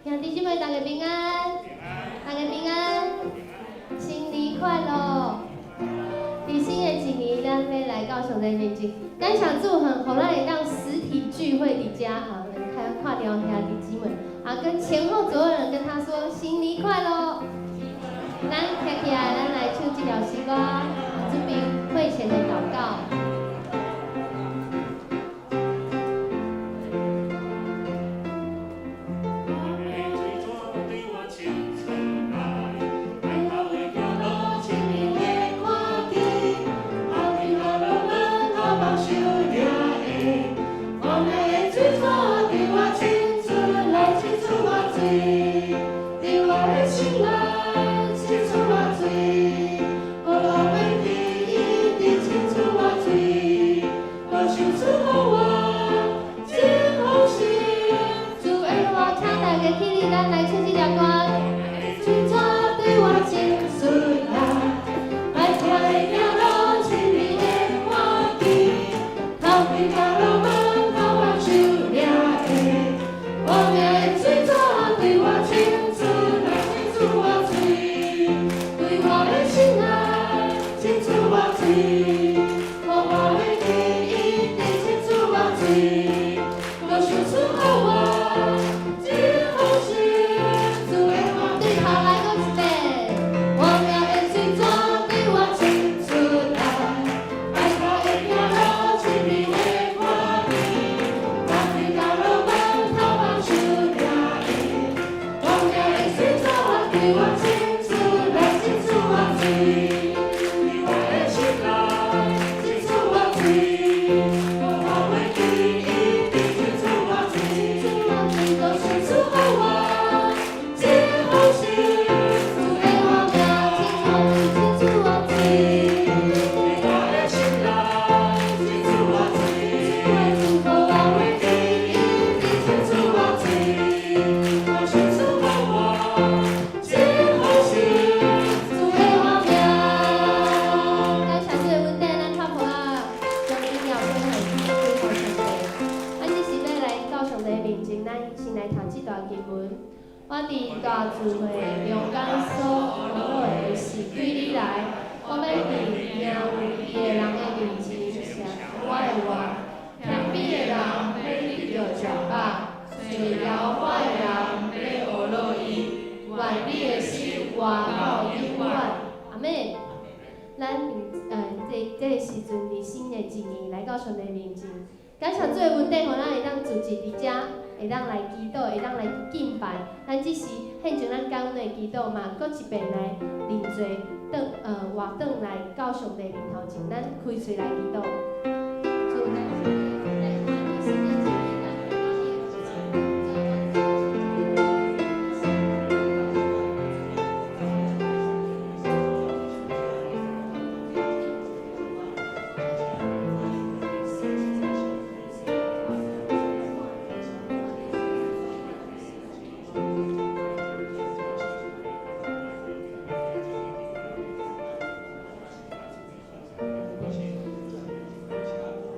兄弟姊妹，大家平安，大家平安，新年快樂！佇新的一年，咱欲來到上帝面前，感謝主，予咱會當實體聚會佇遮啊，看看著兄弟姊妹啊，跟前後左右人跟他說新年快樂。咱站起來，咱來唱這條詩歌，準備會前的禱告。咱開喙來祈禱。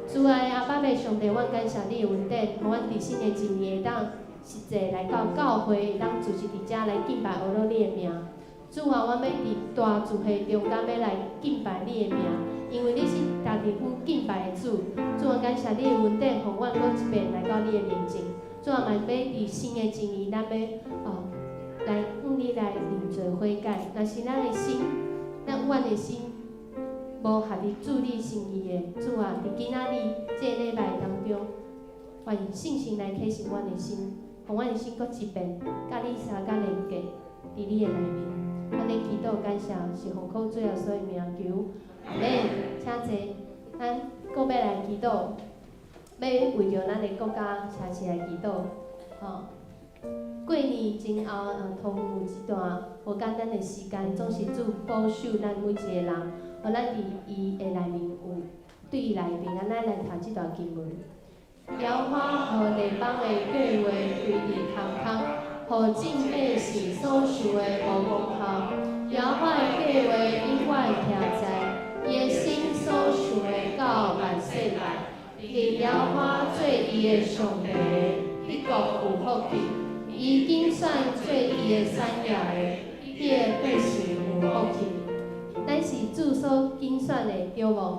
主愛阿爸父上帝，阮感謝你的恩典，予阮佇新的一年會當實際來到教會，會當聚集佇遮來敬拜阿羅你的名。主啊，阮欲佇大聚會中間欲來敬拜你的名，因為你是值得阮敬拜的主。主啊，感謝你的恩典，予阮閣一遍來到你的面前。主啊，嘛欲佇新的一年，咱欲哦來向你來認罪悔改。若是咱的心，咱阮的心無合佇主你心意的，主啊，佇今仔日這个禮拜當中，願聖神來啟示阮的心，予阮的心閣一遍，佮你相佮連結佇你的內面。按呢祈禱感謝，是奉靠主耶穌的名求，阿們。請坐，咱閣欲來祈禱，欲為著咱的國家齊齊來祈禱，吼。過年前後，托付有一段無簡單的時間，總是主保守咱每一個人，予咱佇伊的內面有對伊來平安。咱來讀這段經文。耶和華予列邦的計劃歸佇空空，予眾百姓所想的無功效。耶和華的計劃永遠徛在，伊的心所想的到萬世代。認耶和華做伊的上帝，彼國有福氣。伊揀選做伊的产业的，彼个必是有福氣。咱是主所揀選的，對無？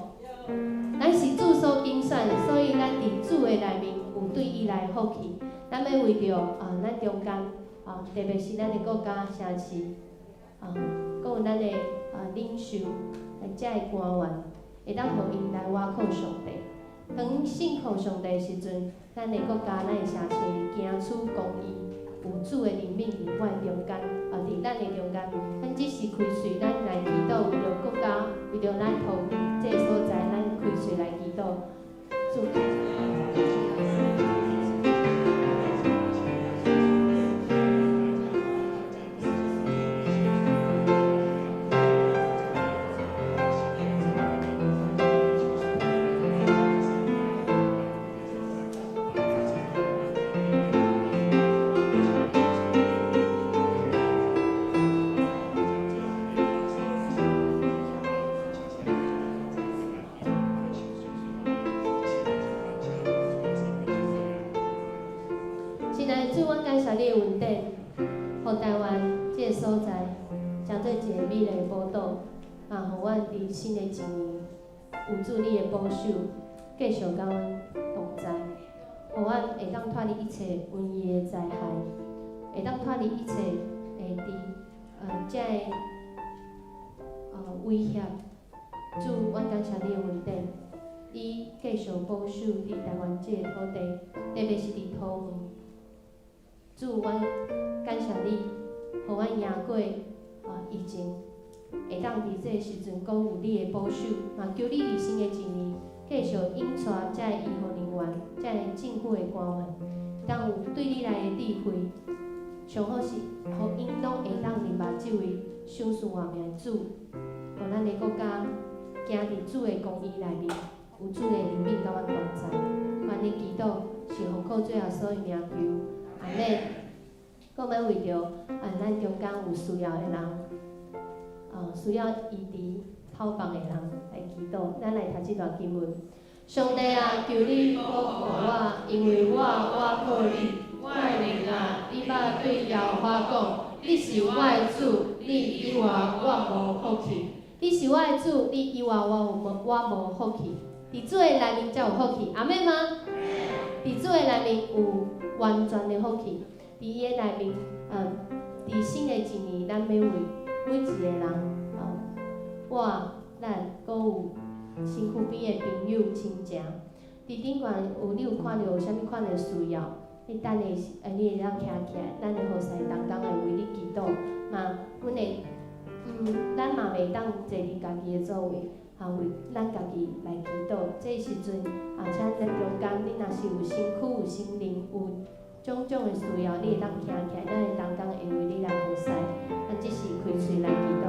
咱是主所揀選，所以咱佇主的內面有對伊來福氣。咱欲為著啊，咱中間啊，特別是咱的國家城市啊，閣有咱的啊領袖，遮的官員，會當予𪜶來倚靠上帝。當𪜶信靠上帝的時陣，咱的國家、咱的城市行出公義，有主的憐憫佇我的中間，啊，佇咱的中間。咱只是開喙，咱來祈禱，為著國家，為著咱桃園這个所在，咱開喙來祈禱。主。親愛的主，阮感謝你的恩典，予台灣這个所在，成做一個美麗的寶島，啊，予阮佇新的一年有主你的保守，繼續佮阮同在，予阮會當脫離一切瘟疫的災害，會當脫離一切會佇這个威脅。主，阮感謝你的恩典，你繼續保守佇台灣這個土地，特別是佇桃園。主，阮感謝你，予阮贏過疫情，會當佇這個時陣，閣有你的保守，嘛求你佇新的一年，繼續引帶遮的醫護人員、遮的政府的官員，當有對你來的智慧，上好是，予𪜶攏會當認捌這位賞賜活命的主，予咱的國家行佇主的公義內面，有主的憐憫佮阮同在。阮的祈禱是奉靠主耶穌的名求，阿們。閣欲為著啊，咱中間有需要的人，需要醫治頭髮的人來祈禱。咱來讀這段經文。上帝啊，求你保護我，因為我倚靠你。我的靈啊，你捌對耶和華講，你是我的主，你以外我無福氣。你是我的主，你以外我無福氣。佇主的內面才有福氣，阿們嗎？佇主的內面有完全的福氣。佇伊的內面，佇新的一年，咱欲為每一個人，我、咱，閣有身軀邊的朋友、親情，佇頂懸有你有看著有啥物款的需要，你等下時，你會當徛起來，咱的服侍同工會為你祈禱。嘛，阮會，咱嘛袂當坐佇家己的座位，啊，為咱家己來祈禱。這時陣，啊，請咱中間，你若是有身軀、有心靈、有種種的需要，你會當徛起來，咱的同工會為你來服侍。咱只是開喙來祈禱。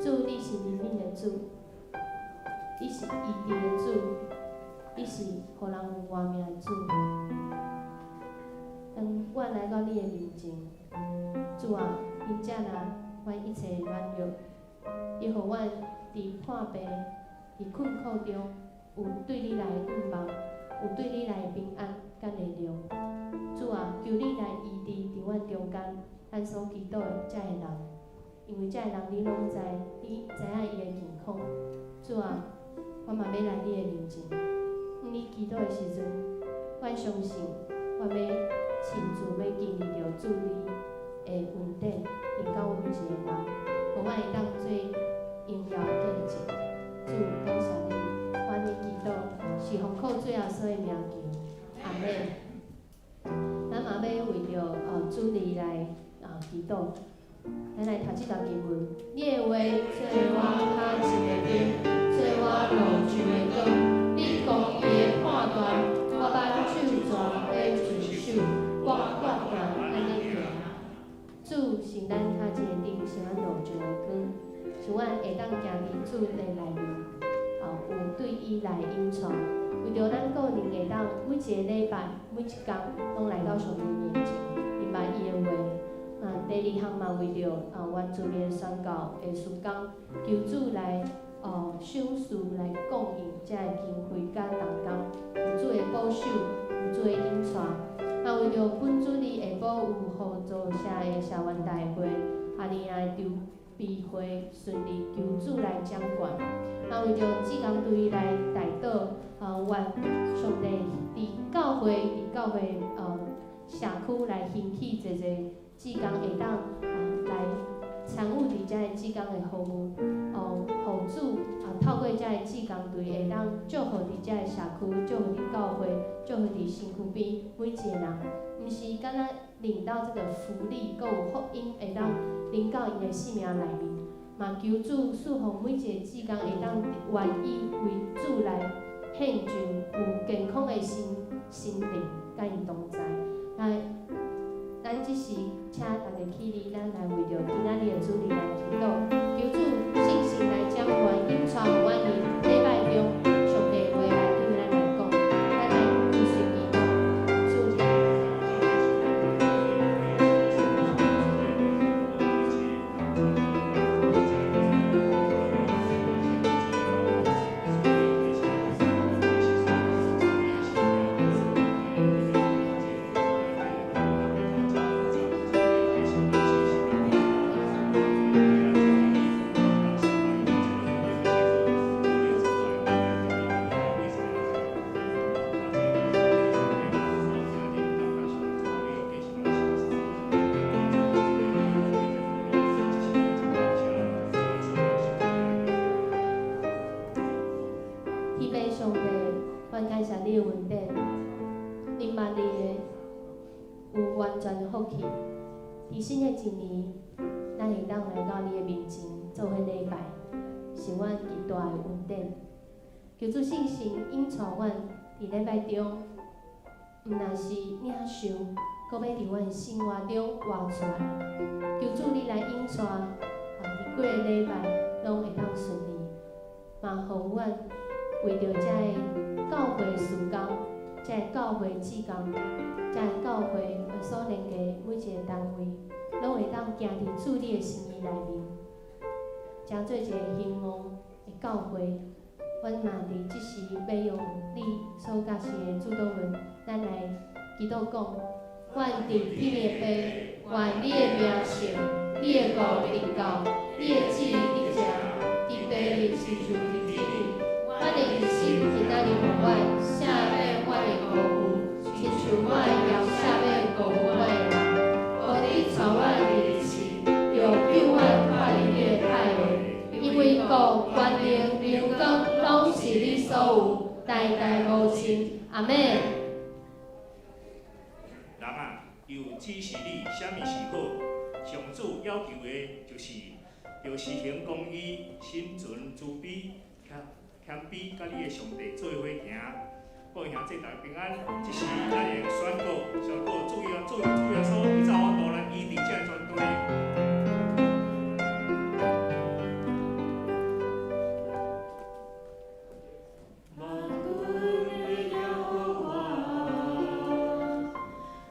主，你是憐憫的主，你是醫治的主，你是予人有活命的主。當阮來到你的面前，主啊，你接納阮一切的軟弱，你予阮佇破病、佇困苦中，有對你來的盼望，有對你來的平安佮力量。主啊，求你來醫治佇阮中間，咱所祈禱的遮的人。因為遮的人你攏知，你知影伊的健康。主啊，我嘛欲來你的面前。當你祈禱的時陣，阮相信，我欲親自欲經歷著主你的恩典，臨到阮每一個人，予阮會當做榮耀的見證。主，感謝你，阮的祈禱是奉靠主耶穌的名求，阿們。咱嘛欲為著主日來祈禱。咱來讀這段經文。你的話做我較使阮會當行佇主的內面，有對伊來引帶，為著咱個人會當每一个禮拜、每一工攏來到上帝面前，明白伊的話。啊，第二項嘛，為著原住民宣教的事工，求主來賞賜來供應遮个經費佮同工，有主的保守，有主的引帶。啊，為著本主日下晡有互助社的社員大會，阿年的籌備會順利，求主來掌管。啊，為著志工隊來代禱，願上帝佇教會社區來興起濟濟志工會當來參與佇遮个志工的服務，予主透過遮个志工隊會當祝福佇遮个社區，祝福佇教會，祝福佇身軀邊每一個人，毋是干焦領到這個福利，閣有福音會當臨到𪜶的生命內面。嘛求主賜予每一个志工會當願意為主來獻上有健康的身心靈，佮𪜶同在。來，咱這時請大家起立，咱來為著今仔日的主日來祈禱，求主聖神來掌管，引帶予阮佇禮拜中，上帝的話來對咱來講，咱來持續祈禱，主。天父上帝，阮感謝你的恩典，明白你的有完全的福氣。佇新的一年，咱會當來到你的面前做伙禮拜，是阮極大的恩典。求主聖神引帶阮佇禮拜中，毋但是領受，閣欲佇阮生活中活出來。求主你來引帶，佇幾个禮拜攏會當順利，嘛予阮為著遮个教會事工，遮个教會志工，遮个教會所連結每一个單位，攏會當行佇主你的心意內面，成做一个興旺的教會。阮嘛佇這時欲用你所教示的主禱文，咱來祈禱講：阮佇天的父，願你的名聖，你的國臨到，你的旨意得成，佇地裡親像佇天裡。阮的日食今仔日予阮，赦免阮的過犯，親像阮也赦免過犯阮的人。無你帶阮入試，著救阮脫離你的歹惡。因為國、權能、榮光，攏是你所有，代代無盡。阿們。人啊，伊有指示你啥物是好。上主要求的就是著實行公義，心存慈悲，謙謙卑，佮你的上帝做伙行。各位兄弟大家平安。這是咱的宣告，宣告主耶主主耶穌伊走我度來醫治這个全地。萬軍的耶和華，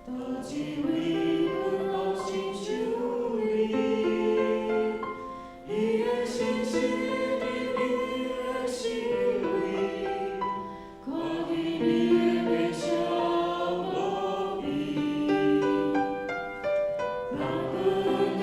佗一位阮路親像你，伊的信實佇你的心裡，看見你的微笑無比。萬軍的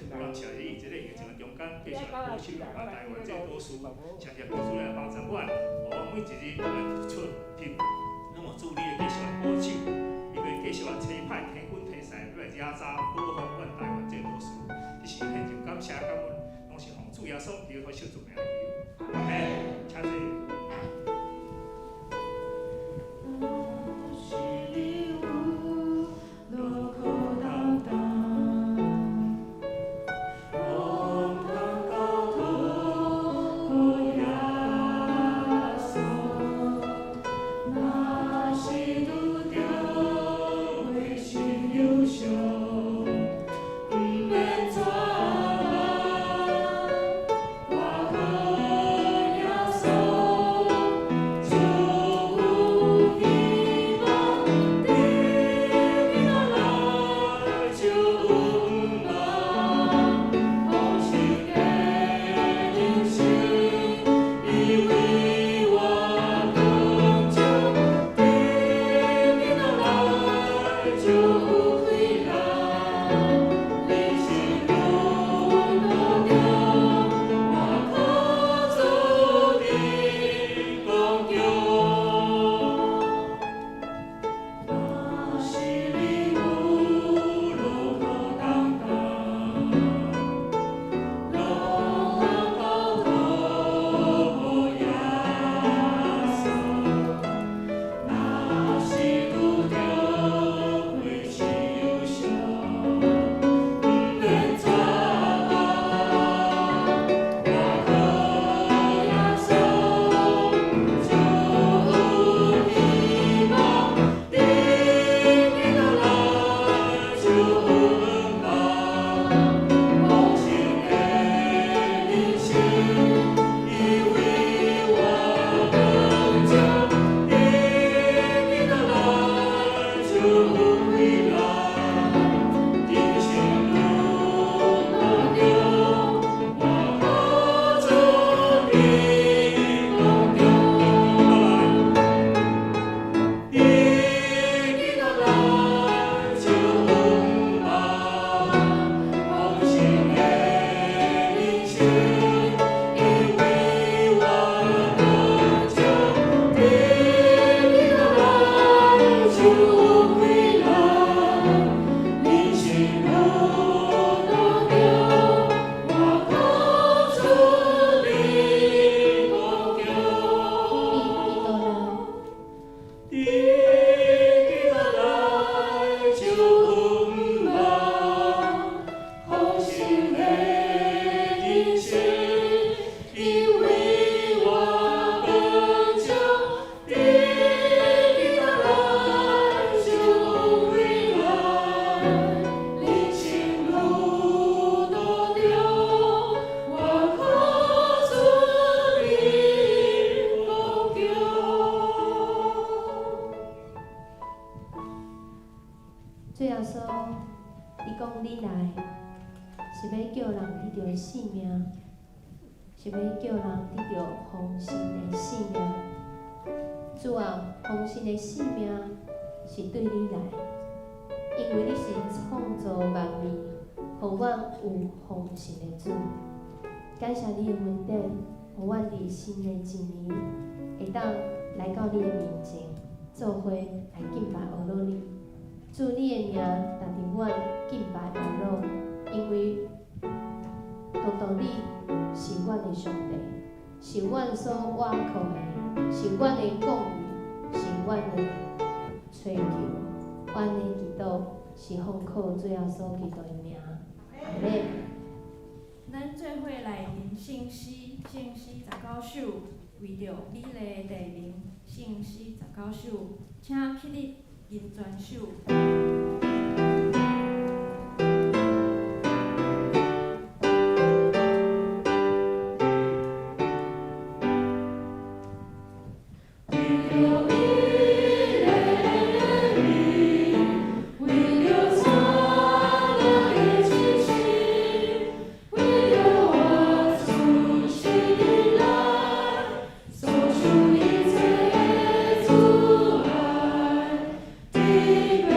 感謝你，這个疫情的中間，繼續來保守咱台灣這个島嶼，謝謝求主來幫助阮，予阮每一日來出入，攏有主你的繼續來保守，伊會繼續來差派天軍天使來遮查保護阮台灣這个島嶼。這是獻上感謝感恩，攏是奉主耶穌基督聖名來求，阿們，請坐。若是你有路可通當，予通交託予耶穌。若是拄著危險憂傷，毋免絕望，倚靠耶穌就有希望。佇基督內就有望，豐盛的人生，伊為我工作。佇基督內就有快樂，人生路途中，我靠主的光強。若是你有路可通當，攏通交託予耶穌。若是拄著危險憂傷，毋免絕望，倚靠耶穌就有希望。佇基督內就有望，豐盛的人生，伊為我工作。佇基督內就有快樂，人生路途中，我靠主的光強。佇基督內就有望，豐盛的人生，伊為我工作。佇基督內就有快樂，人生路途中，我靠主的光強。佇基督內。佇基督內就有望，豐盛的人生，伊為我工作。佇基督內就有快樂，人生路途中，我靠主的光強。主耶穌，你講你來是欲叫人得著性命，是欲叫人得著豐盛的性命。主啊，豐盛的性命是對你來，因為你是創造萬物，予阮有豐盛的主。感謝你的恩典，予阮佇新的一年會當來到你的面前，做伙來敬拜阿羅你。主，你的名值得阮敬拜阿羅，因為獨獨你是阮的上帝，是阮所倚靠的，是阮的公義，是阮的揣求。阮的祈禱是奉靠主耶穌基督的名，阿們。咱做伙來吟聖詩，聖詩19首，為著美麗地名，聖詩19首，請起立吟全首。為著伊的名，為著主的信心，為著我出生來，所受一切的阻礙，伫白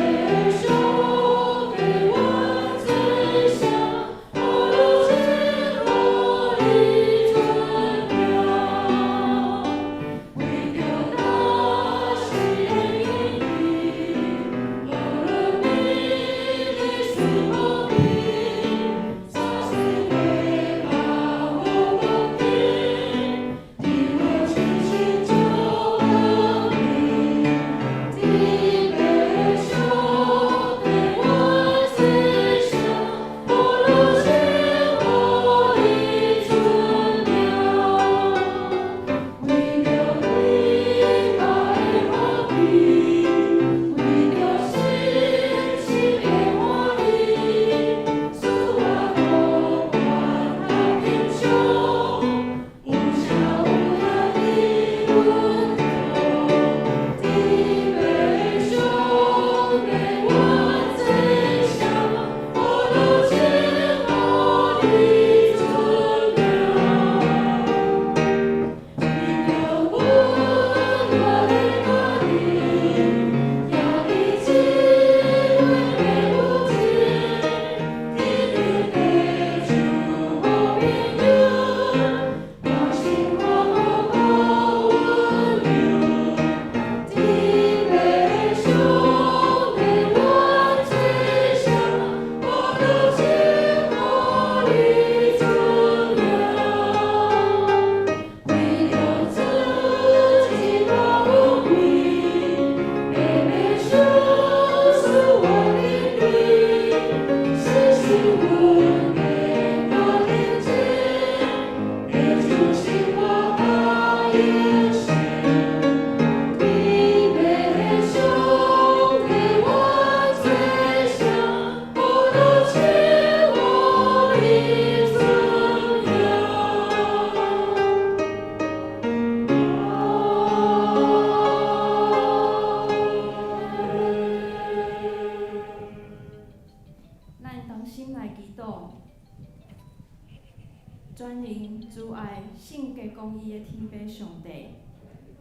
全能慈愛、性格公義的天父上帝，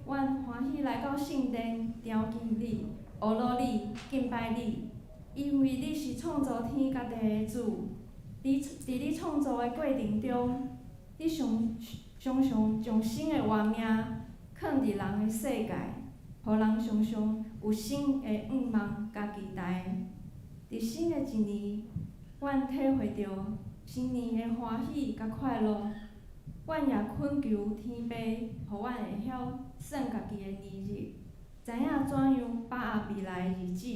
阮歡喜來到聖殿，朝見你、阿羅你、敬拜你，因為你是創造天佮地的主。你佇你創造的過程中，你常常常將新的活命囥佇人的世界，予人常常有新的願望佮期待。佇新的一年，阮體會著新年的歡喜佮快樂。阮也懇求天父，予阮會曉算家己的年日，知影怎樣把握未來的日子，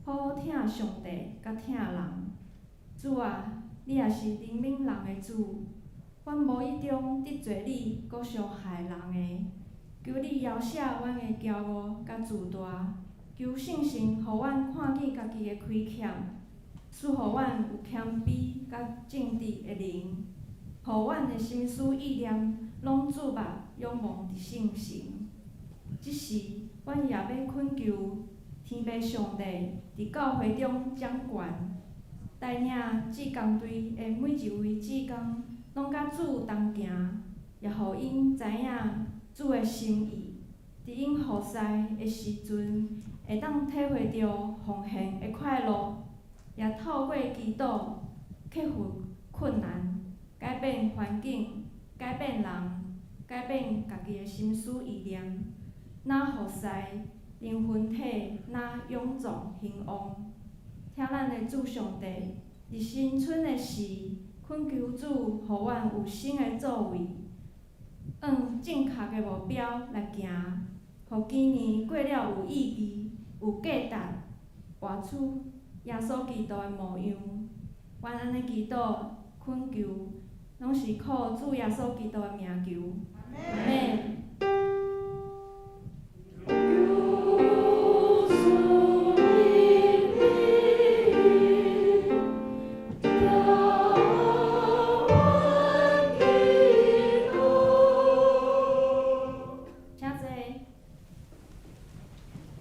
好好疼上帝佮疼人。主啊，你也是憐憫人的主，阮無意中得罪你，閣傷害人的，求你饒赦阮的驕傲佮自大，求聖神予阮看見家己的虧欠，賜予阮有謙卑佮正直的靈，予阮的心思意念攏注目仰望佇聖神。這時，阮也欲懇求天父上帝佇教會中掌權，帶領志工隊的每一位志工攏佮主同行，也予𪜶知影主的心意。佇𪜶服侍的時陣，會當體會著奉獻的快樂，也透過祈禱克服困難，改變環境，改變人，改變家己的心思意念。若服侍，靈魂體若勇壯興旺。聽咱的主上帝，佇新春的時，懇求主予阮有新的作為，按正確的目標來行，予今年過了有意義、有價值，活出耶穌基督的模樣。阮按呢祈禱懇求，攏是靠主耶穌基督的名求。阿們。求主的庇佑，教阮祈禱。請坐，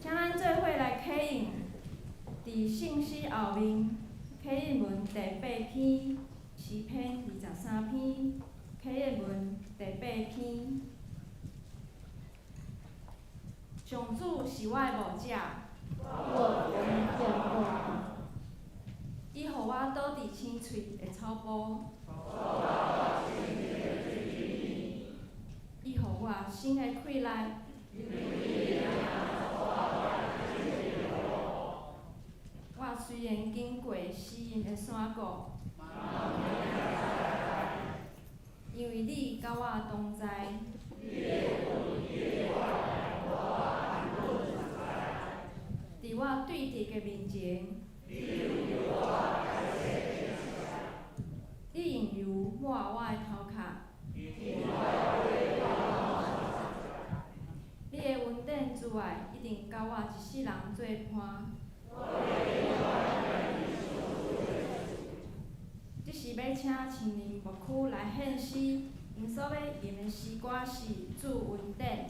請咱做伙來啟應，佇聖詩後面，啟應文第八篇，詩篇23篇，啟應文第八篇。上主是我的牧者，我無欠缺。伊予我倒佇青翠的草埔，伊予我新的氣力。我雖然經過死蔭的山谷，因為你佮我同在。佇我對敵的面前，你用油抹我的頭殼，你的恩典慈愛一定佮我一世人做伴。這時欲請青年牧區來獻詩，𪜶所欲吟的詩歌是《主恩典》。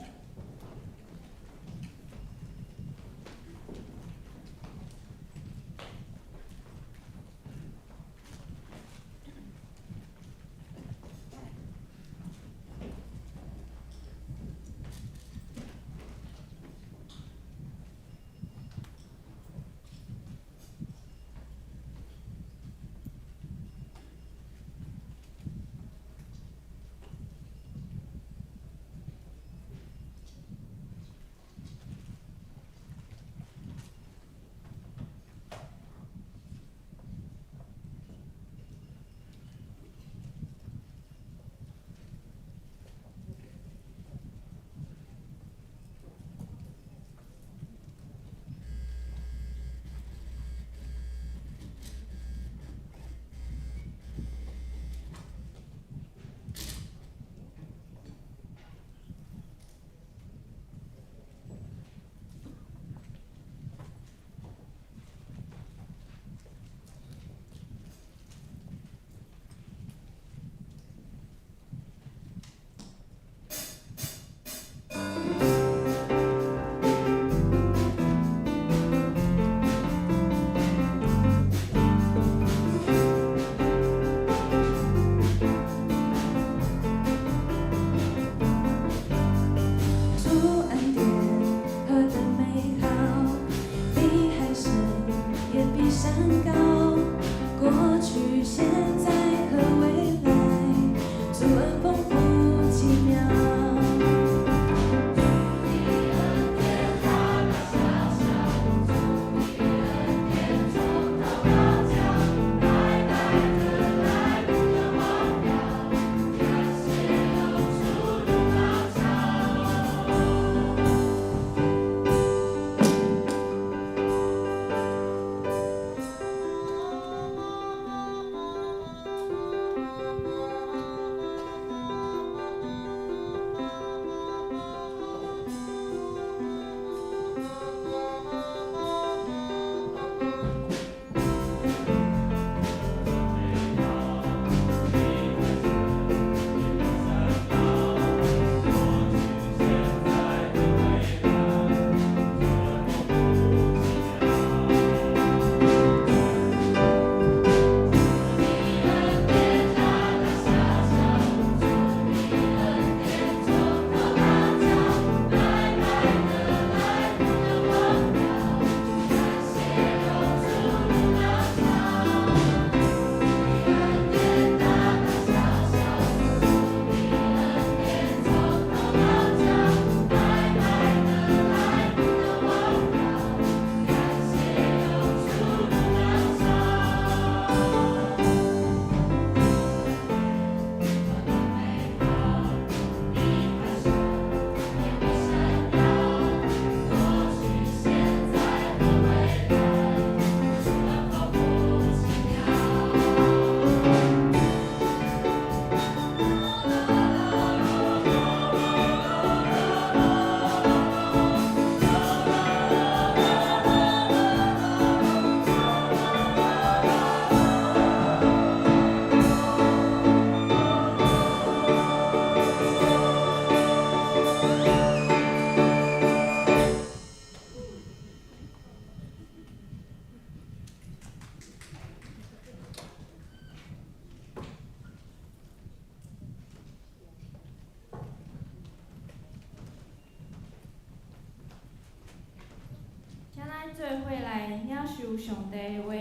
做伙来领受上帝的话，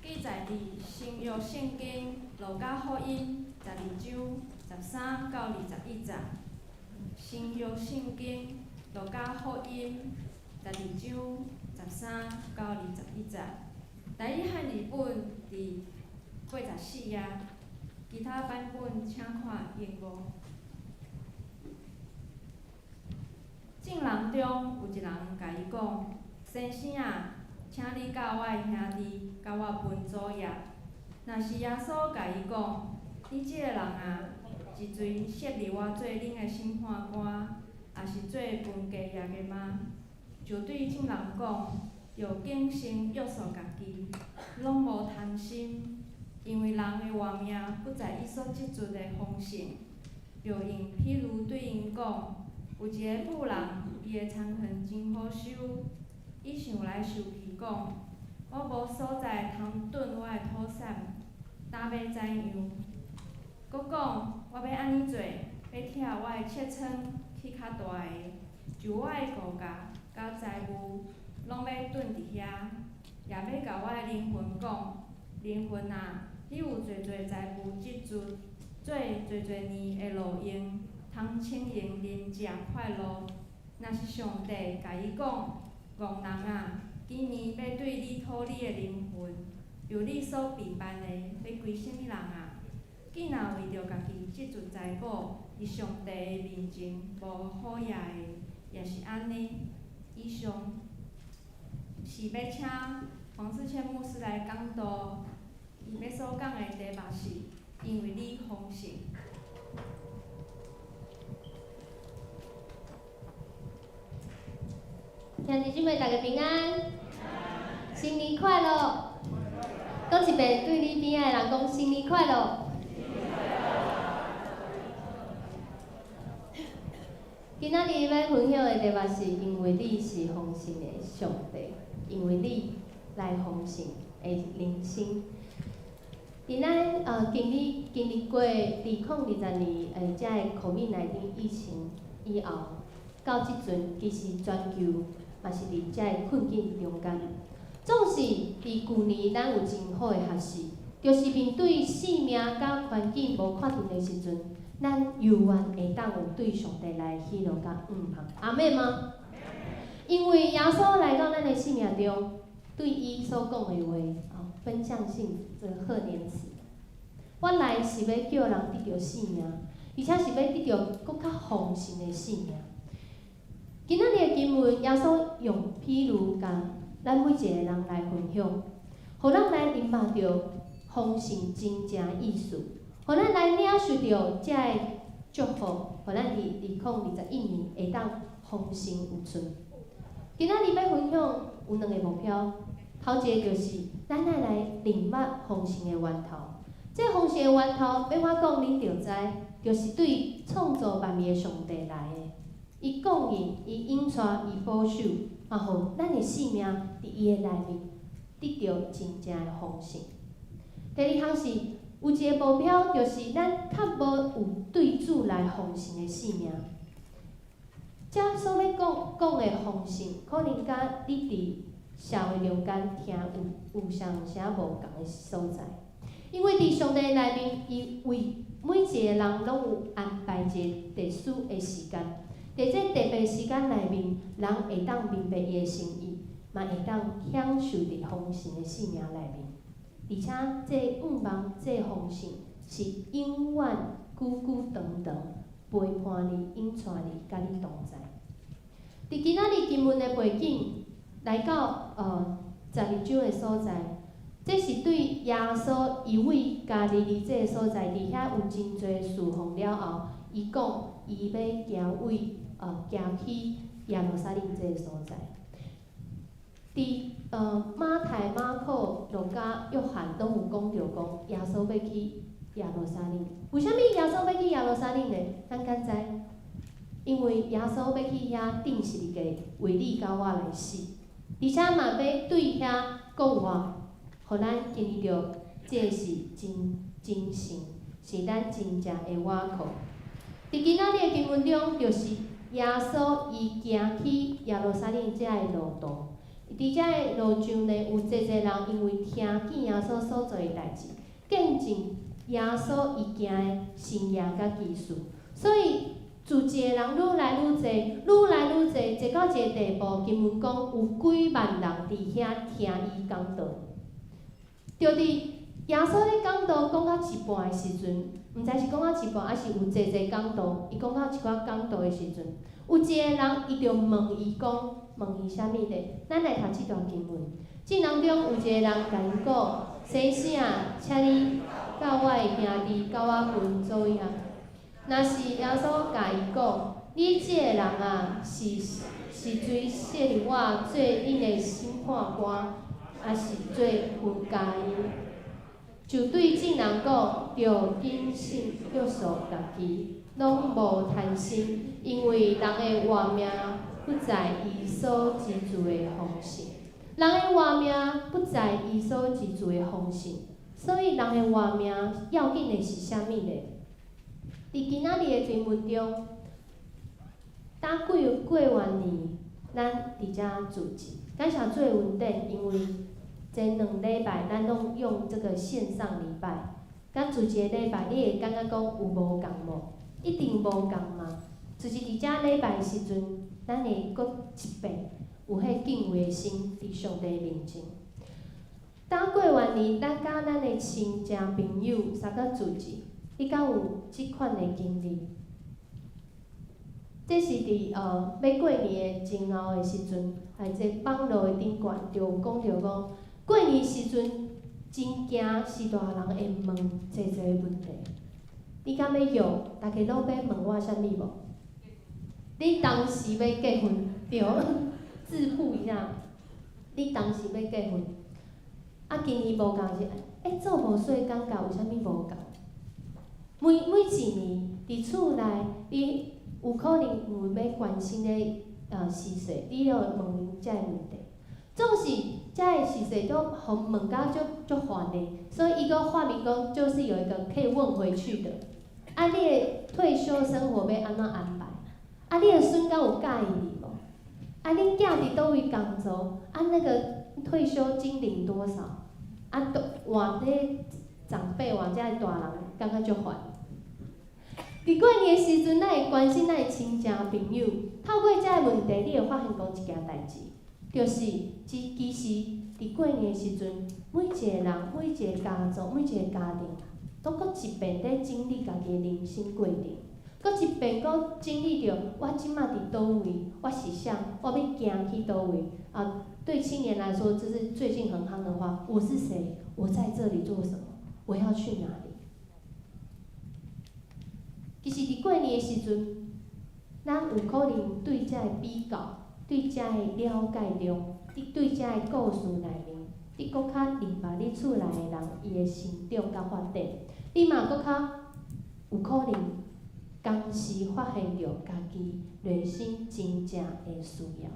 记载伫新约圣经路加福音12章13到21节。新约圣经路加福音12章13到21节。台语汉字本伫84页，其他版本请看萤幕。众人中有一人共伊讲：先生啊，请你教我的兄弟共我分祖业。若是耶稣共伊讲：你这个人啊，一锤设立我做恁的审判官，抑是做分家业的吗？就对众人讲：著谨慎约束家己，拢无贪心，因为人的活命不在伊所积聚的丰盛。著用譬喻对𪜶讲：有一个富人，伊的田园真好收，伊想来想去讲：我无所在通囤我的土产，今欲怎样？阁讲：我欲按呢做，欲拆我的切仓起较大的，就我的五价佮财物拢欲囤伫遐，也欲共我的灵魂讲：灵魂啊，你有济济财物积聚，做济济年的路用，通清闲啉食快乐。若是上帝共伊讲：戆人啊，今暝欲对你讨你的灵魂，由你所备办的，欲归啥物人啊？既若为著家己积聚财宝，伫上帝的面前无好额的，也是按呢。以上是欲请黄志谦牧师来讲道，伊欲所讲的题目是：因为你丰盛。兄弟姊妹，大家平安，新年快乐！讲一遍，对你边仔的人讲新年快乐。今仔日欲分享的题目是：因为你是丰盛的上帝，因为你来丰盛的人生。伫咱经历过2020年这个 COVID-19 疫情以后，到这阵其实全球嘛是伫这个困境中间。总是伫旧年，咱有真好的学习，就是面对生命佮环境无确定的时阵，咱犹原会当有对上帝来喜乐佮向望。阿们吗？因为耶稣来到咱的生命中，对伊所讲的话，分享性这个贺年词，我来是欲叫人得著生命，而且是欲得著阁较丰盛的生命。今仔日的经文，耶稣用譬喻共咱每一个人来分享，予咱来明白著丰盛真正意思，予咱来领受著这个祝福，予咱伫2021年会当丰盛有出。今仔日欲分享有两个目标，头一个就是咱爱来认捌丰盛的源头。这丰盛的源头，欲我讲，恁就知，就是对创造万物的上帝来的。伊供应，伊引带，伊保守，嘛予咱的生命伫伊的内面得著真正的丰盛。第二项是有一个目标，就是咱较无有对主来丰盛的生命。这所欲讲讲的丰盛，可能佮你伫社会中间听有啥有啥无仝的所在。因为伫上帝内面，伊为每一个人拢有安排一个特殊的时间。伫这特别时间内面，人会当明白伊的心意，嘛会当享受伫丰盛的生命内面。而且，这向望、这丰盛是永远久久长长陪伴你、引带你、佮你同在。伫今仔日经文的背景，来到12章的所在，这是对耶稣伊为加利利这个所在，伫遐有真济事奉了后，伊讲伊欲行为行去耶路撒冷这个所在。伫马太、马可、路加、约翰拢有讲著讲，耶稣欲去耶路撒冷。为啥物耶稣欲去耶路撒冷呢？咱敢知？因为耶稣欲去遐钉十字架，为你佮我来死，而且嘛欲对遐讲话，予咱经历著，这是真真诚，是咱真正的倚靠。伫今仔日的经文中，就是耶稣伊行去耶路撒冷这个路途，佇遮的路上呢，有濟濟人因為聽見耶穌所做的代誌，見證耶穌伊行的神蹟佮奇事，所以聚集的人愈來愈濟，愈來愈濟，濟到一个地步，經文講有幾萬人佇遐聽伊講道。就佇耶穌咧講道講到一半的時陣，毋知是講到一半，抑是有濟濟講道，伊講到一寡講道的時陣，有一个人伊就問伊講，問伊啥物咧？咱來讀這段經文。眾人中有一个人共伊講：先生啊，請你教我的兄弟佮我分祖業。若是耶穌共伊講：你這个人啊，是是誰設立我做恁的審判官，抑是做分家業？就對眾人講：著謹慎約束家己，攏無貪心，因為人的活命不在伊所積聚的豐盛。人的活命不在伊所積聚的豐盛，所以人的活命要緊的是啥物呢？佇今仔日的經文中，當過過完年，咱佇遮聚集，感謝主的恩典，因為前兩禮拜咱攏用這個線上禮拜，佮聚一個禮拜，你會感覺講有無仝無？一定無仝嘛。就是佇遮禮拜的時陣，咱會閣一遍有彼敬畏的心佇上帝面前。當過完年，咱佮咱的親戚朋友三個聚集，你敢有這款的經歷？這是佇欲過年的前後的時陣，佇這網路的頂懸就有講著講，過年時陣真驚是大人會問濟濟問題。你敢欲約？逐家攏欲問我啥物無？你當時欲結婚，對，自曝一下。你當時欲結婚，啊，今年無仝是，欸，做無稅感覺有啥物無仝？每每一年佇厝內，你有可能有欲關心的時勢，你會問這个問題。總是這个時勢都予問甲足足煩的，所以伊閣發明講，就是有一個可以問回去的。啊，你的退休生活欲按怎安排？啊，你的孫敢有佮意你無？啊，恁囝佇佗位工作？啊，那個退休金領多少？啊，都換這長輩換這大人，感覺足煩。佇過年的時陣，咱會關心咱的親戚朋友，透過這个問題，你會發現講一件代誌，就是其實佇過年的時陣，每一個人、每一個家族、每一個家庭，攏閣一遍佇整理家己的人生過程，閣一遍閣整理著我這馬佇佗位，我是啥，我欲行去佗位。啊，對青年來說，這是最近很夯的話，我是誰？我在這裡做什麼？我要去哪裡？其實佇過年的時陣，咱有可能對這个比較，對這個了解中，你對這个故事內面，你閣較明白你厝內的人伊的成長佮發展，你嘛閣較有可能同時發現著家己內心真正的需要。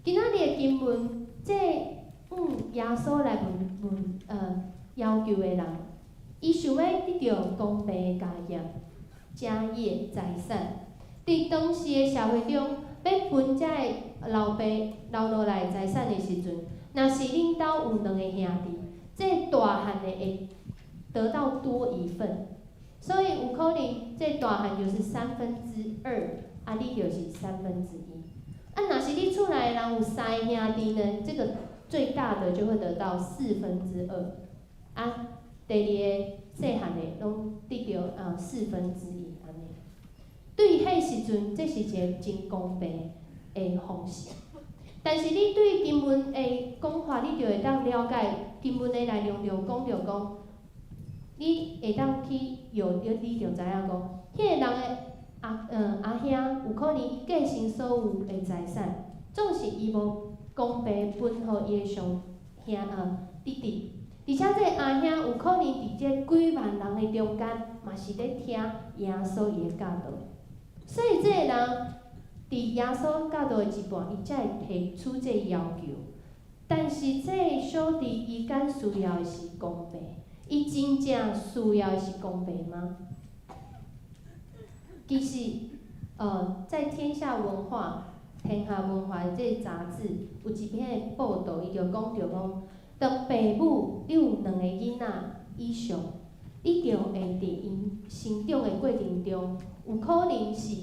今仔日的經文，這個耶穌來問問要求的人，伊想欲得著公平的家業、家業財產。佇當時的社會中，欲分這个老爸留落來財產的時陣，若是恁兜有兩个兄弟，這個大漢的會得到多一份，所以有可能這大漢就是2/3，啊，你就是1/3。啊，若是你厝內的人有三个兄弟呢，這個最大的就會得到2/4，啊，第二个細漢的攏得著1/4按呢。對彼時陣，這是一個真公平的方式。但是你對經文的講法，你就會當了解經文的內容，就講著講，你會當去有，你就知影講，彼個人的阿兄有可能伊繼承所有的財產，總是伊無公平分予伊的上兄弟弟，而且這个阿兄有可能佇這幾萬人的中間，嘛是咧聽耶穌伊的教導，所以這個人佇耶穌教導的一半，伊才會提出這個要求。但是這個小弟伊敢需要的是公平，伊真正需要的是公平嗎？其實，在天下文化，天下文化這個雜誌有一篇的報導，伊就講著講，當爸母你有兩個囡仔以上，你就會佇𪜶成長的過程中，有可能是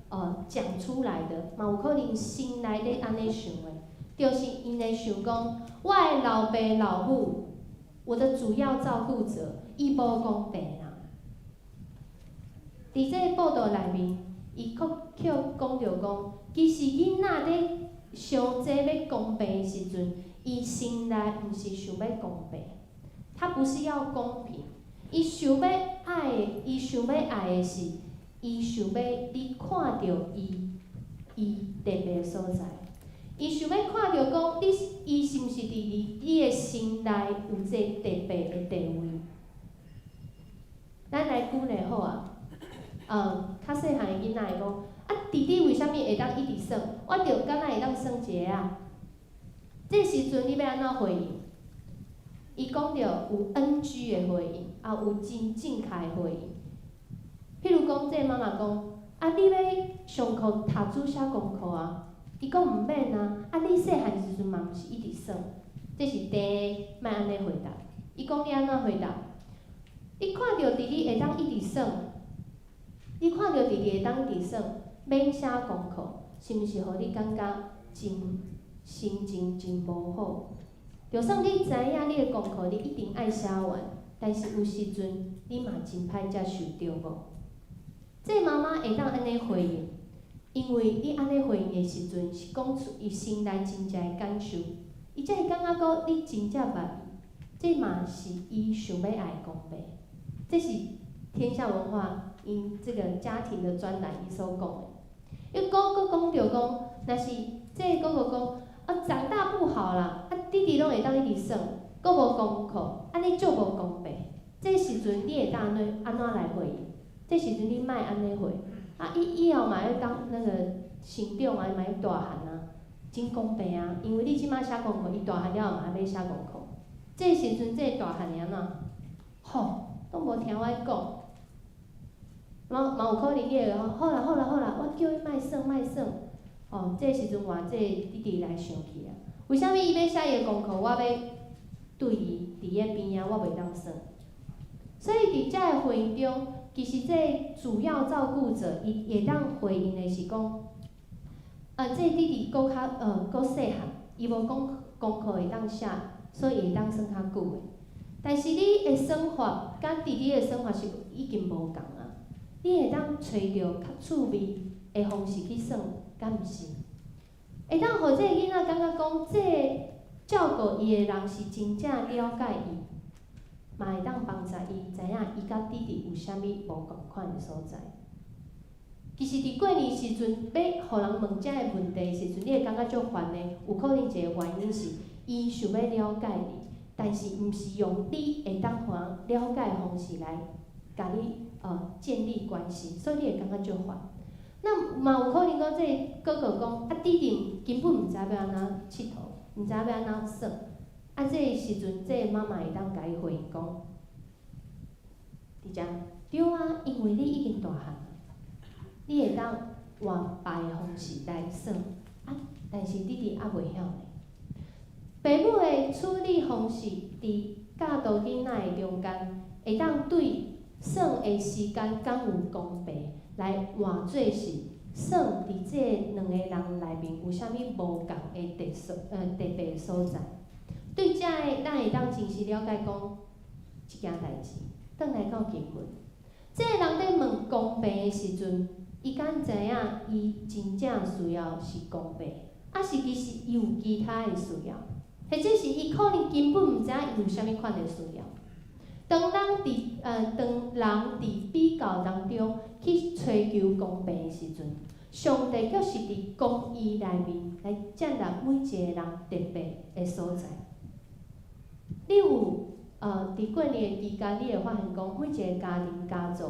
講出來的，嘛有可能心內咧按呢想的，就是𪜶會想講，我的老爸老母，我的主要照顧者，伊無公平啦。佇這個報導內面，伊閣去講著講，其實囡仔咧想這欲公平的時陣，伊心內毋是想欲公平，他不是要公平，伊想欲愛的，伊想欲愛的是，伊想欲你看著伊，伊特別的所在，伊想欲看著講，你伊是毋是佇你的心內有這個特別的地位？咱來舉例好啊。較細漢的囡仔會講，啊，弟弟為啥物會當一直耍？我著敢若會當耍一个啊？這時陣你欲按怎回應？伊講著有 NG 的回應，也有真正確的回應。譬如講，這個媽媽講，啊，你欲上課讀書寫功課啊？伊講毋免啊，啊，你細漢時陣嘛毋是一直耍？這是第一，莫按呢回答。伊講你按怎回答？你看著弟弟會當一直耍。你看著弟弟會當一直耍，免寫功課，是毋是予你感覺真心情真無好？就算你知影你的功課你一定愛寫完，但是有時陣你嘛真歹接受，對無？這媽媽會當按呢回應，因為伊按呢回應的時陣，是講出伊心內真正的感受，伊才會感覺講你真正捌伊，這嘛是伊想欲愛的公平，這是天下文化。𪜶這個家庭的專欄，伊所講的，伊閣閣講著講，若是這個哥哥講，啊長大不好啦，啊弟弟攏會當一直耍，閣無功課，按呢足無公平。這時陣你會當按怎按怎來回應？這時陣你莫按呢回，啊伊以後嘛欲當那個成長啊，嘛欲大漢啊，真公平啊！因為你這馬寫功課，伊大漢了後嘛欲寫功課。這時陣這個大漢會按怎？吼，攏無聽我講。嘛嘛有可能伊會講，好啦好啦好啦，我叫伊莫耍莫耍。哦，這時陣換這個弟弟來生氣啊！為啥物伊欲寫伊的功課，我欲對伊佇伊邊仔，我袂當耍？所以佇遮个回應中，其實這個主要照顧者伊會當回應的是講，啊，這個弟弟閣較閣細漢，伊無講功課會當寫，所以會當耍較久的。但是你的耍法佮弟弟的耍法是已經無仝啊！你會當揣著較趣味的方式去耍，敢毋是？會當予這個囡仔感覺講，這個照顧伊的人是真正了解伊，嘛會當幫助伊知影伊佮弟弟有啥物無仝款的所在。其實佇過年時陣，欲予人問這个問題的時陣，你會感覺足煩的。有可能一個原因是，伊想欲了解你，但是毋是用你會當予人了解的方式來共你建立關係，所以你會感覺足煩。那嘛有可能講，這個哥哥講，啊弟弟根本毋知欲按怎𨑨迌，毋知欲按怎耍。啊，這個時陣，這個媽媽會當共伊回應講，佇遮對啊，因為你已經大漢，你會當換別个方式來耍，啊，但是弟弟猶袂曉呢。爸母的處理方式，佇教導囡仔的中間，會當對耍的時間敢有公平，來換做是耍佇這兩個人內面有啥物無仝的特別的所在。對遮个，咱會當真實了解講這件代誌。轉來到經文，這個人佇問公平的時陣，伊敢知影伊真正需要是公平，抑是其實伊有其他的需要，或者是伊可能根本毋知影伊有啥物款的需要。當人佇比較當中去追求公平的時陣，上帝卻是佇公義內面來接納每一個人特別的所在。你有佇過年的期間，你會發現講，每一個家庭家族，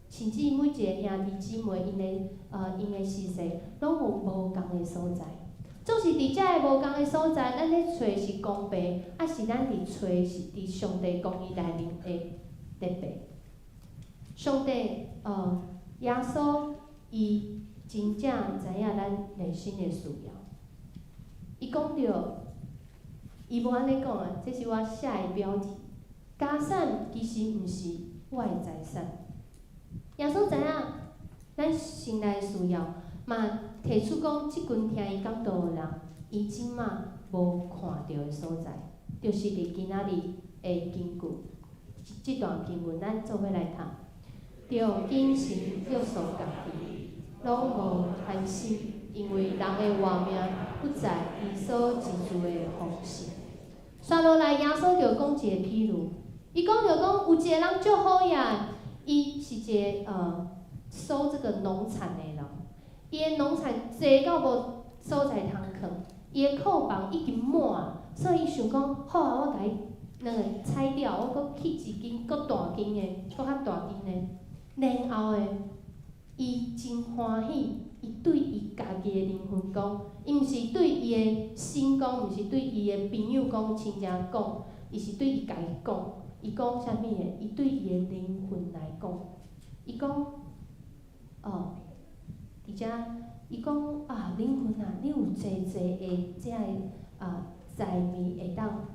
甚至每一個兄弟姊妹，𪜶的時勢，攏有無仝的所在。總是佇遮个無仝的所在，咱咧揣是公平，抑是咱佇揣是佇上帝公義內面的特別？上帝，耶穌伊真正知影咱內心的需要。伊講著，伊無按呢講啊，這是我寫的標題。家產其實毋是我的財產。耶穌知影咱心內的需要，嘛提出講，這群聽伊講道的人，伊這馬無看著的所在，就是佇今仔日的根據這段經文，咱做伙來讀。著謹慎約束家己，攏無貪心，因為人的活命不在伊所積聚的豐盛。煞落來，耶穌就講一個譬喻，伊講著講有一個人足好額，伊是一個收這個農產的人，伊的農產濟到無所在通囥，伊的庫房已經滿，所以伊想講，好啊，我共伊那個拆掉，我閣起一間閣大間的，閣較大間的。然後的，伊真歡喜，伊對伊家己的靈魂講，伊毋是對伊的神講，毋是對伊的朋友講、親戚講，伊是對伊家己講。伊講啥物的？伊對伊的靈魂來講，伊講，哦，佇遮，伊講啊，靈魂啊，你有濟濟的遮个啊財物會當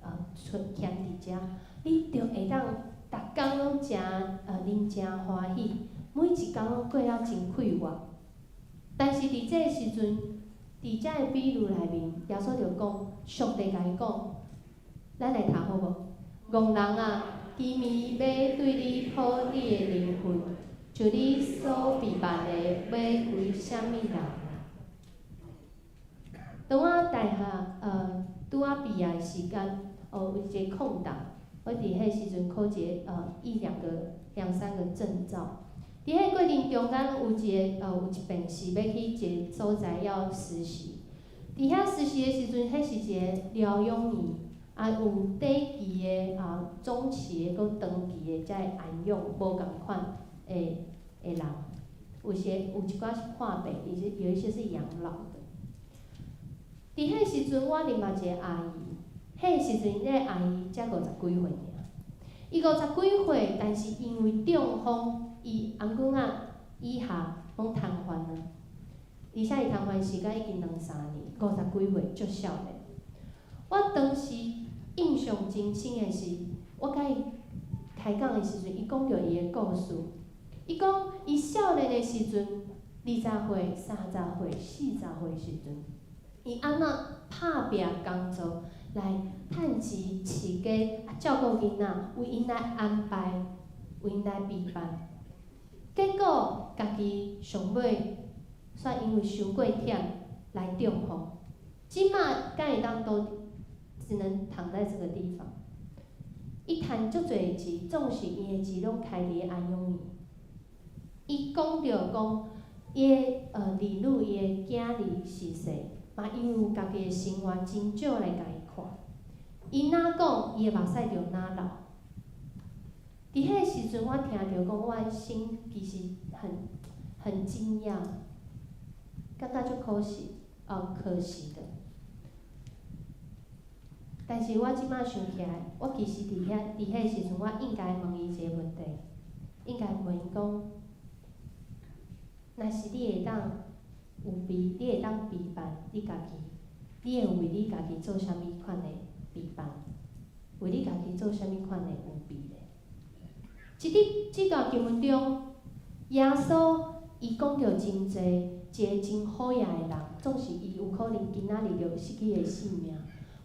啊存徛佇遮，你著會當逐工攏誠啉誠歡喜，每一工攏過了真快活。但是佇這个時陣，佇遮个比喻內面，耶穌就講，上帝共伊講，咱來讀好無？戇人啊，今暝欲對你討你的靈魂，就你所備辦的，欲歸啥物人？當我大學拄仔畢業的時間，哦，有一個空檔，我佇彼時陣考一个一兩個、兩三個證照。佇彼過程中間，有一個有一遍是欲去一個所在要實習。佇遐實習的時陣，彼是一個療養院，啊有短期的、啊中期的、閣長期的遮个安養無仝款的的人，有些有一寡是看病，有些有一些是養老的。佇彼時陣，我認捌一個阿姨，彼時陣，彼個阿姨才五十幾歲爾，伊五十幾歲，但是因為中風，伊頷頸仔以下攏癱瘓啊，而且伊癱瘓時間已經兩三年，五十幾歲足少年。我當時印象真深的是，我共伊開講的時陣，伊講著伊的故事。伊講伊少年的時陣，20歲、30歲、40歲時陣，伊按怎拍拚工作來趁錢飼家，啊照顧囡仔，為𪜶來安排，為𪜶來備辦。結果家己上尾煞因為傷過忝來中風，這馬敢會當都只能躺在這個地方。伊趁足濟錢，總是伊的錢攏開佇安養院。伊講著講，伊的兒女、伊的囝兒是勢，嘛因為有家己的生活，真少來共伊看。伊若講，伊的目屎就若流。佇彼个時陣，我聽著講，我的心其實很驚訝，感覺足可惜，哦，可惜的。但是我這馬想起來，我其實佇遐佇彼個時陣，我應該問伊一個問題，應該問伊講，若是你會當有備，你會當備辦你家己，你會為你家己做啥物款的備辦？為你家己做啥物款的預備咧？這佇這段經文中，耶穌伊講著真濟，一個真好額的人，總是伊有可能今仔日就失去伊的性命。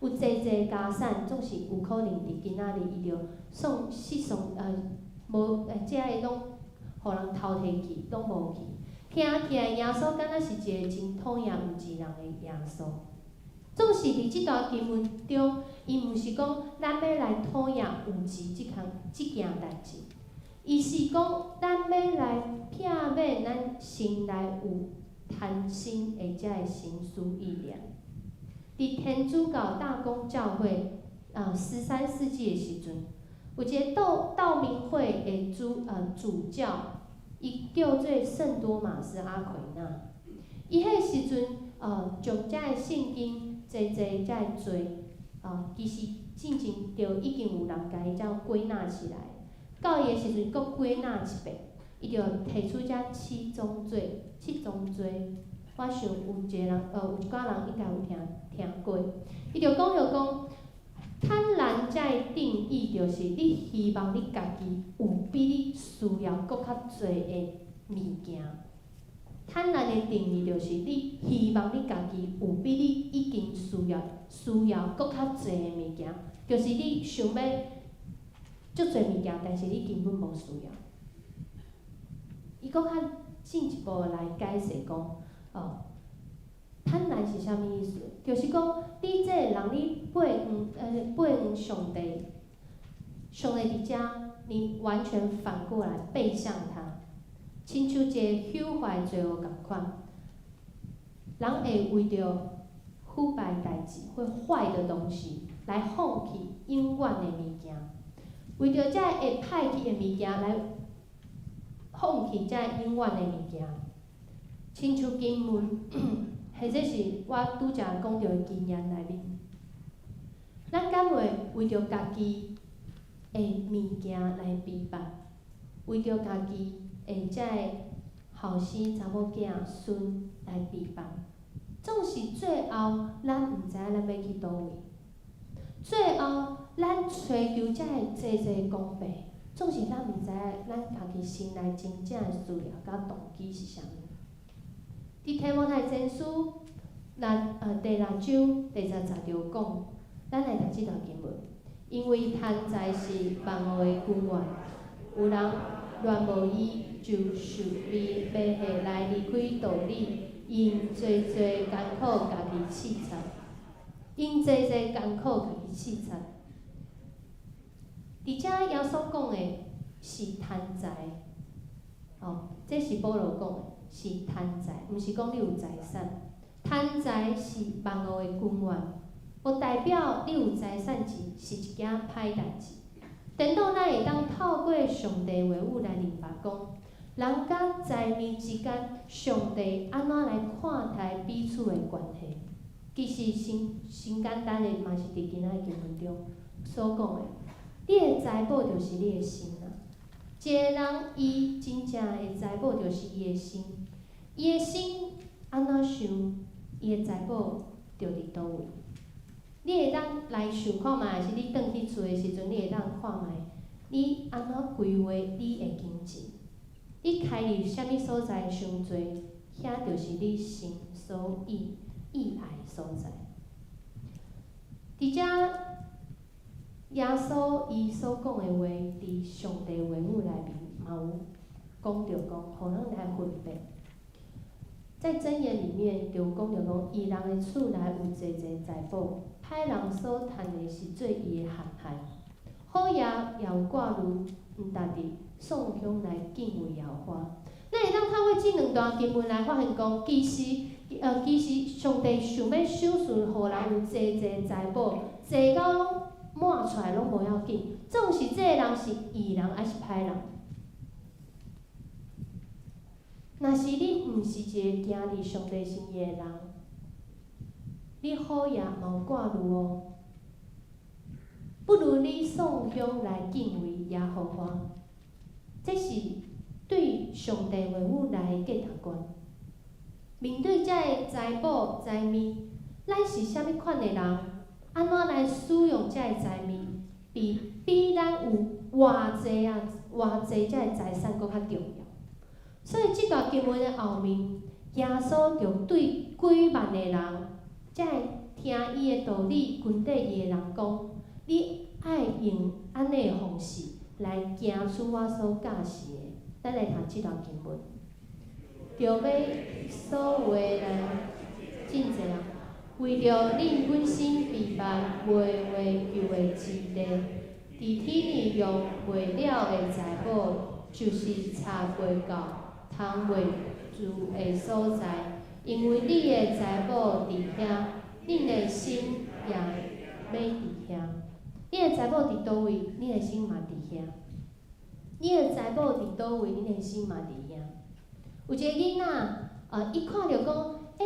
有濟濟家產，總是有可能佇今仔日伊就喪失喪無遮个攏予人偷提去，攏無去。聽起來耶穌敢若是一個真討厭有錢人的耶穌。總是佇這段經文中，伊毋是講咱欲來討厭有錢這項這件代誌，伊是講咱欲來避免咱心內有貪心的遮个心思意念。佇天主教大公教會啊，13世紀的時陣，有一個道明會的主教，伊叫做聖多瑪斯阿奎那。伊彼時陣將遮个聖經濟濟遮个罪，其實進前就已經有人共伊遮歸納起來，到伊的時陣，閣歸納一遍。伊就提出這七宗罪，七宗罪，我想有一個人，有一寡人應該有聽過。伊就講著講，貪婪這个定義就是你希望你家己有比你需要閣較濟的物件。貪婪的定義就是你希望你家己有比你已經需要閣較濟的物件，就是你想欲足濟物件，但是你根本無需要。伊閣較進一步來解釋講，哦，貪婪是啥物意思？就是講你這個人，你背向上帝，上帝佇遮，你完全反過來背向他，親像一個朽壞罪惡仝款，人會為著腐敗代誌或壞的東西來放棄永遠的物件，為著這會歹去的物件來放棄這永遠的物件，親像經文，或者是我拄才講著的經驗內面，咱敢會為著家己的物件來比辦，為著家己的這个後生查某囝孫來比辦，總是最後咱毋知影咱欲去佗位，最後咱追求這个濟濟公平，總是咱毋知影咱家己心內真正的需要佮動機是啥物。佇提摩太前書第六章第10節就講，咱來讀這段經文，因為貪財是萬惡的根源，有人戀慕伊，就受迷惑來離開道理，用濟濟艱苦家己刺插，用濟濟艱苦家己刺插。佇遮耶穌講的是貪財，哦，這是保羅講的，是貪財，毋是講你有財產。貪財是萬惡的根源，無代表你有財產是一件歹代誌。顛倒咱會當透過上帝話語來明白講，人佮財物之間，上帝按怎來看待彼此的關係？其實上簡單的嘛是佇今仔的經文中所講的，你的財寶就是你的心啊。一個人伊真正的財寶就是伊的心，伊的心按怎想，伊的財寶就佇佗位。你會當來想看覓，還是你轉去厝的時陣，你會當看覓，你按怎規劃你的金錢？你開佇啥物所在傷濟，遐就是你心所意愛的所在。佇遮耶穌伊所講的話，佇上帝話語內面嘛有講著講，予咱來分辨。在箴言裡面就有講著講，義人的厝內有濟濟財寶，歹人所趁的是做伊的陷害。好業也有掛慮，毋值得送香來敬畏耶和華。咱會當透過這兩段經文來發現講，其實上帝想欲賞賜予人有濟濟財寶，濟到攏滿出來攏無要緊，總是這个人是義人抑是歹人。若是你毋是一个行佇上帝心意的人，你好業嘛有掛慮哦。不如你送香來敬畏耶和華，這是對上帝話語來的價值觀。面對這个財寶財物，咱是啥物款的人？按怎來使用這个財物，比咱有偌濟啊、偌濟這个財產閣較重要。所以，這段經文的後面，耶穌就對幾萬个人，這个聽伊的道理、跟綴伊的人講：你愛用按呢的方式來行出我所教示的。咱來讀這段經文，著欲所有的人真濟啊，為著恁本身備辦袂壞舊的之地，佇天裡用袂了的財寶，就是賊袂到、蟲袂蛀的所在。因為你的財寶佇遐，恁的心也欲佇遐。你的財寶佇佗位，你的心嘛佇遐。你的財寶佇佗位，你的心嘛佇遐。有一個囡仔，伊看著講，欸，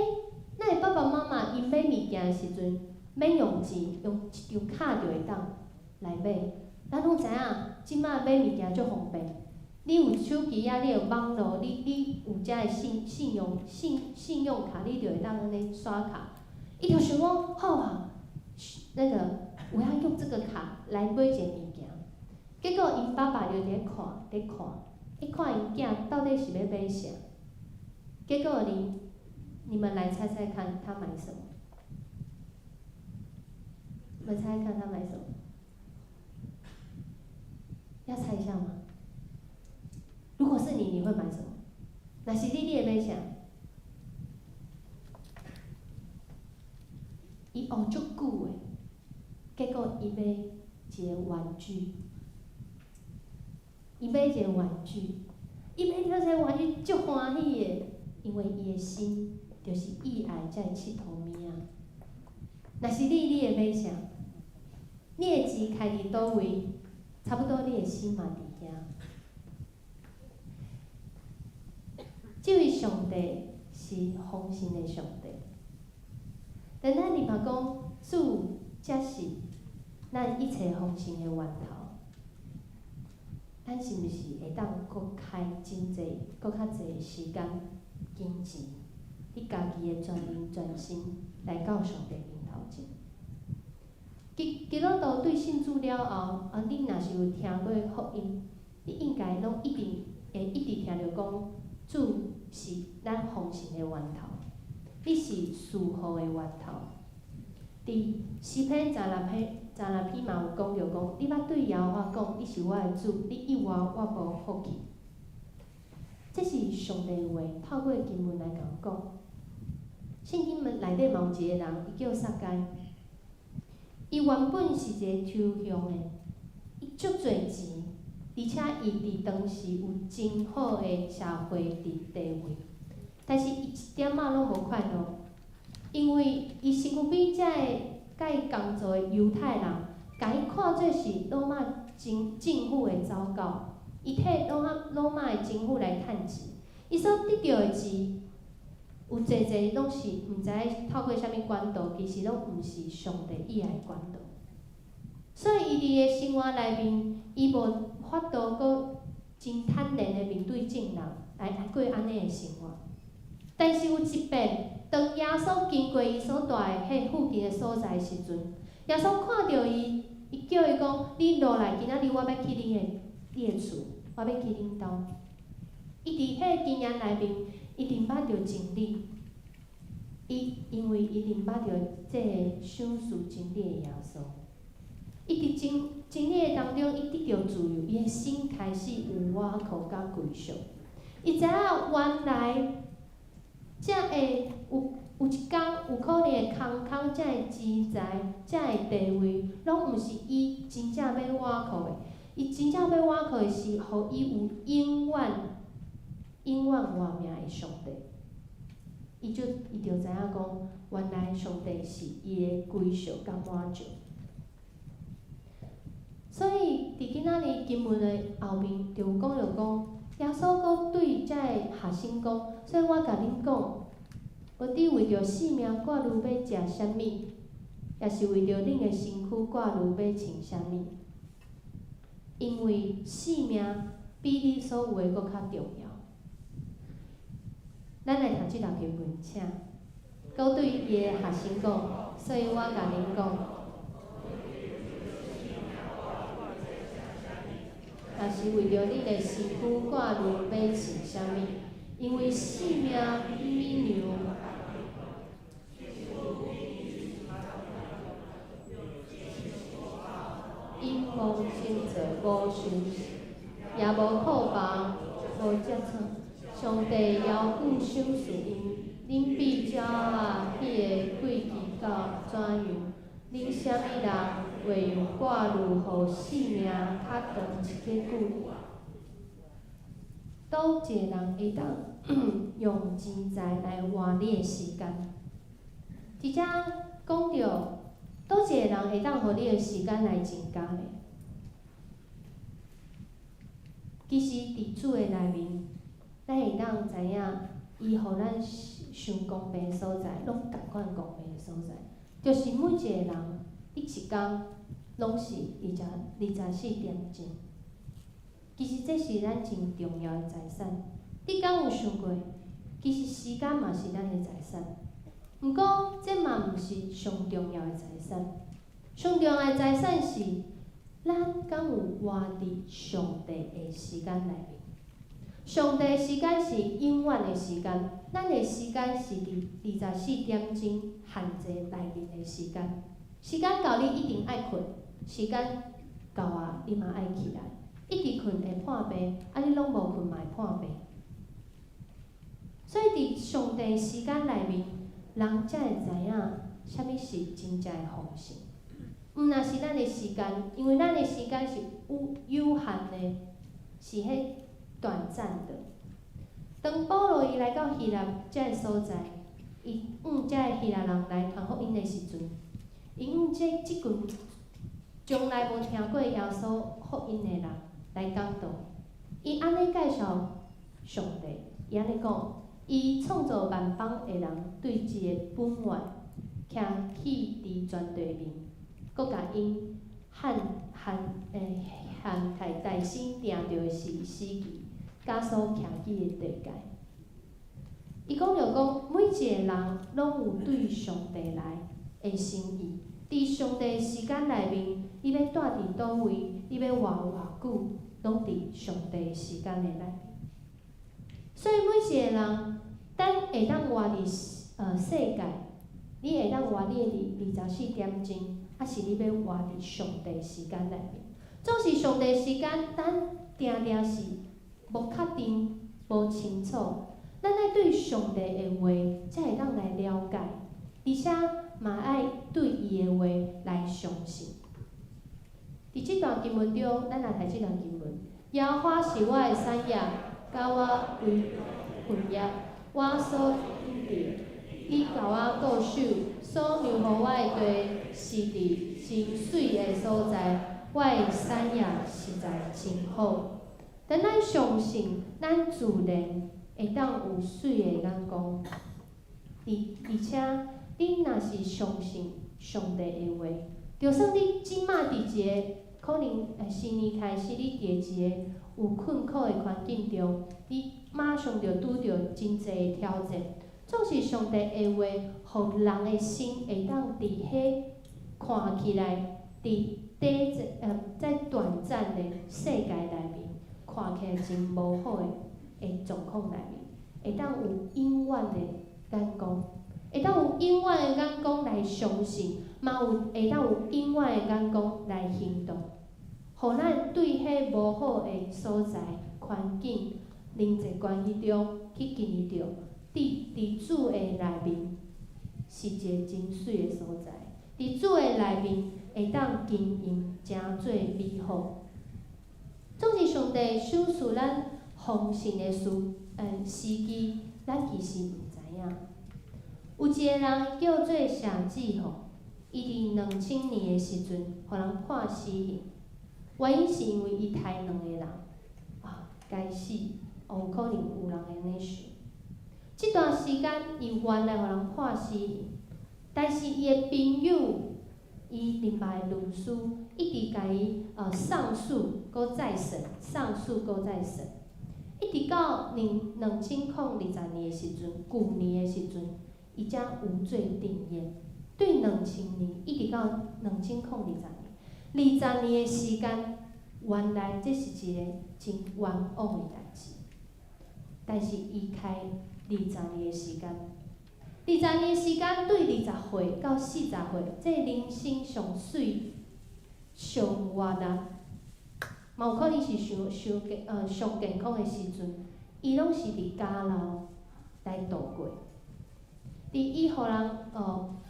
咱的爸爸媽媽𪜶買物件的時陣，免用錢，用一張卡就會當來買。咱攏知影，這擺買物件足方便，你有手機仔，你有網路，你有遮的信用卡，你就會當按呢刷卡。伊就想講，好啊，那個我要用這個卡來買一个物件。結果𪜶爸爸就佇咧看，佇看，伊看𪜶囝到底是欲買啥？結果呢，你們來猜猜看，他買什麼？你們猜猜看他買什麼？要猜一下嗎？如果是你，你會買什麼？若是你，你會買啥？伊學足久的，結果伊買一个玩具。伊買一个玩具，伊買著這个玩具足歡喜的，因為伊的心就是意愛這个𨑨迌物仔。若是你，你會買啥？你的錢開佇佗位，差不多你的心嘛佇遐。這位上帝是豐盛的上帝，但咱你嘛講，主才是咱一切豐盛的源頭。咱是毋是會當閣開真濟、閣較濟時間、金錢，你家己的全靈全心來到上帝面頭前？基督徒對信主了後，啊，你若是有聽過福音，你應該攏一定會一直聽著講，主是咱豐盛的源頭，你是賜予的源頭。佇詩篇十六篇嘛有講著講，你捌對耶和華講，你是我的主，你以外我無福氣。這是上帝的話，透過經文來共講。聖經內底嘛有一個人，伊叫撒該。伊原本是一個抽象的，伊足濟錢，而且伊佇當時有真好的社會佇地位，但是伊一點仔攏無快樂，因為伊身軀邊遮个佮伊仝做的猶太人，共伊看做是羅馬政府的走狗，伊替羅馬的政府來趁錢，伊所得著的錢，有濟濟攏是毋知透過啥物管道，其實攏毋是上帝意愛的管道。所以伊佇个生活內面，伊無法度閣真坦然的面對眾人來過按呢的生活。但是有一遍，當耶穌經過伊所蹛的彼附近的所在時陣，耶穌看著伊，伊叫伊講：你落來，今仔日我欲去你的厝，我欲去恁兜。伊佇彼个經驗內面，伊認捌著真理。伊因為伊認捌著這个賞賜真理的耶穌，伊佇真理的當中，伊得著自由，伊的心開始有倚靠佮歸屬。伊知影原來才會有一工有可能會空空，才會錢財，才會地位，攏毋是伊真正欲倚靠的。伊真正欲倚靠的是，予伊有永遠、永遠活命的上帝。伊就知影講，原來上帝是伊的歸屬佮滿足。所以，佇今仔日經文的後面就有講著講，耶穌閣對遮个學生講，所以我共恁講，無得為著性命掛慮欲食啥物，抑是為著恁的身軀掛慮欲穿啥物。因為性命比你所有的閣較重要。咱來讀這段經文，請。閣對伊的學生講，所以我共恁講，若是為著恁的身軀掛慮欲穿啥物，因為性命比牛，𪜶無耕作，無收，也無庫房，無積倉。上帝猶顧賞賜𪜶，恁比鳥仔彼个貴氣到怎樣？恁啥物人會用掛慮予性命較長一寡久？佗一个人會當用錢財來換你的時間？佇遮講著，佗一个人會當予你的時間來增加的？其實佇主的內面，咱會當知影，伊予咱傷公平的所在，攏仝款公平的所在，就是每一個人，你一工攏是24點鐘。其其實這是咱真重要的財產。你敢有想過，其實時間嘛是咱的財產。毋過，這嘛毋是上重要的財產。上重要的財產是，咱敢有活佇上帝的時間內面。上帝的時間是永遠的時間，咱的時間是佇24點鐘限制內面的時間。時間到你一定愛睏，時間到啊，你嘛愛起來。一直睏會破病，啊你攏無睏嘛會破病。所以佇上帝時間內面，人才會知影啥物是真正的豐盛。毋若是咱的時間，因為咱的時間是有限的，是彼短暫的。當保羅伊來到希臘這个所在，伊向這个希臘人來傳福音的時陣，伊向這群從來無聽過耶穌福音的人來講道，伊按呢介紹上帝，伊按呢講，伊創造萬邦的人對一个本願，徛起佇全地面，閣共𪜶限限欸限刣大聲定著的時期，佮所徛起的地界。伊講著講，每一个人攏有對上帝來的心意，佇上帝時間內面，你欲蹛佇佗位，你欲活偌久，攏佇上帝時間的內面。所以每一個人，咱會當活佇世界，你會當活你的24點鐘，抑是你欲活佇上帝時間內面？總是上帝時間，咱定定是無確定、無清楚。咱愛對上帝的話，才會當來了解，而且嘛愛對伊的話來相信。佇這段經文中，咱來讀這段經文：耶和華是我的產業，佮我為份業，我所應得。伊共我顧守，所量予我的地是佇真媠的所在，我的產業實在真好。但咱相信，咱自然會當有媠的眼光，而且你若是相信上帝的話，就算你這馬佇一个可能新年開始，你佇一个有困苦的環境中，你馬上就拄著真濟的挑戰。總是上帝的話，予人的心會當佇彼看起來，佇短暫在短暫的世界內面，看起來真無好的狀況內面，會當有永遠的眼光，會當有永遠的眼光來相信，嘛有會當有永遠的眼光來行動，予咱對彼無好的所在、環境、人際關係中去經歷著，佇主的內面是一个真媠的所在，佇主的內面會當經營誠做美好。總是上帝賞賜咱豐盛的時機，咱其實毋知影。有一个人叫做謝志吼，伊佇2000年的時陣，予人判死刑，原因是因為伊刣兩個人，啊，該死，有可能有人會按呢想。這段時間，伊原來予人判死刑，但是伊的朋友，伊另外的律師，一直共伊上訴，閣再審，上訴閣再審，一直到2020年的時陣，舊年的時陣，伊才無罪定讞。對2000年一直到2020年，二十年的時間，原來這是一個真冤枉的代誌，但是伊開二十年的時間，二十年時間對20歲到40歲，這人生上媠、上活力，嘛有可能是上上健上健康的時陣，伊攏是佇監牢來度過。佇伊予人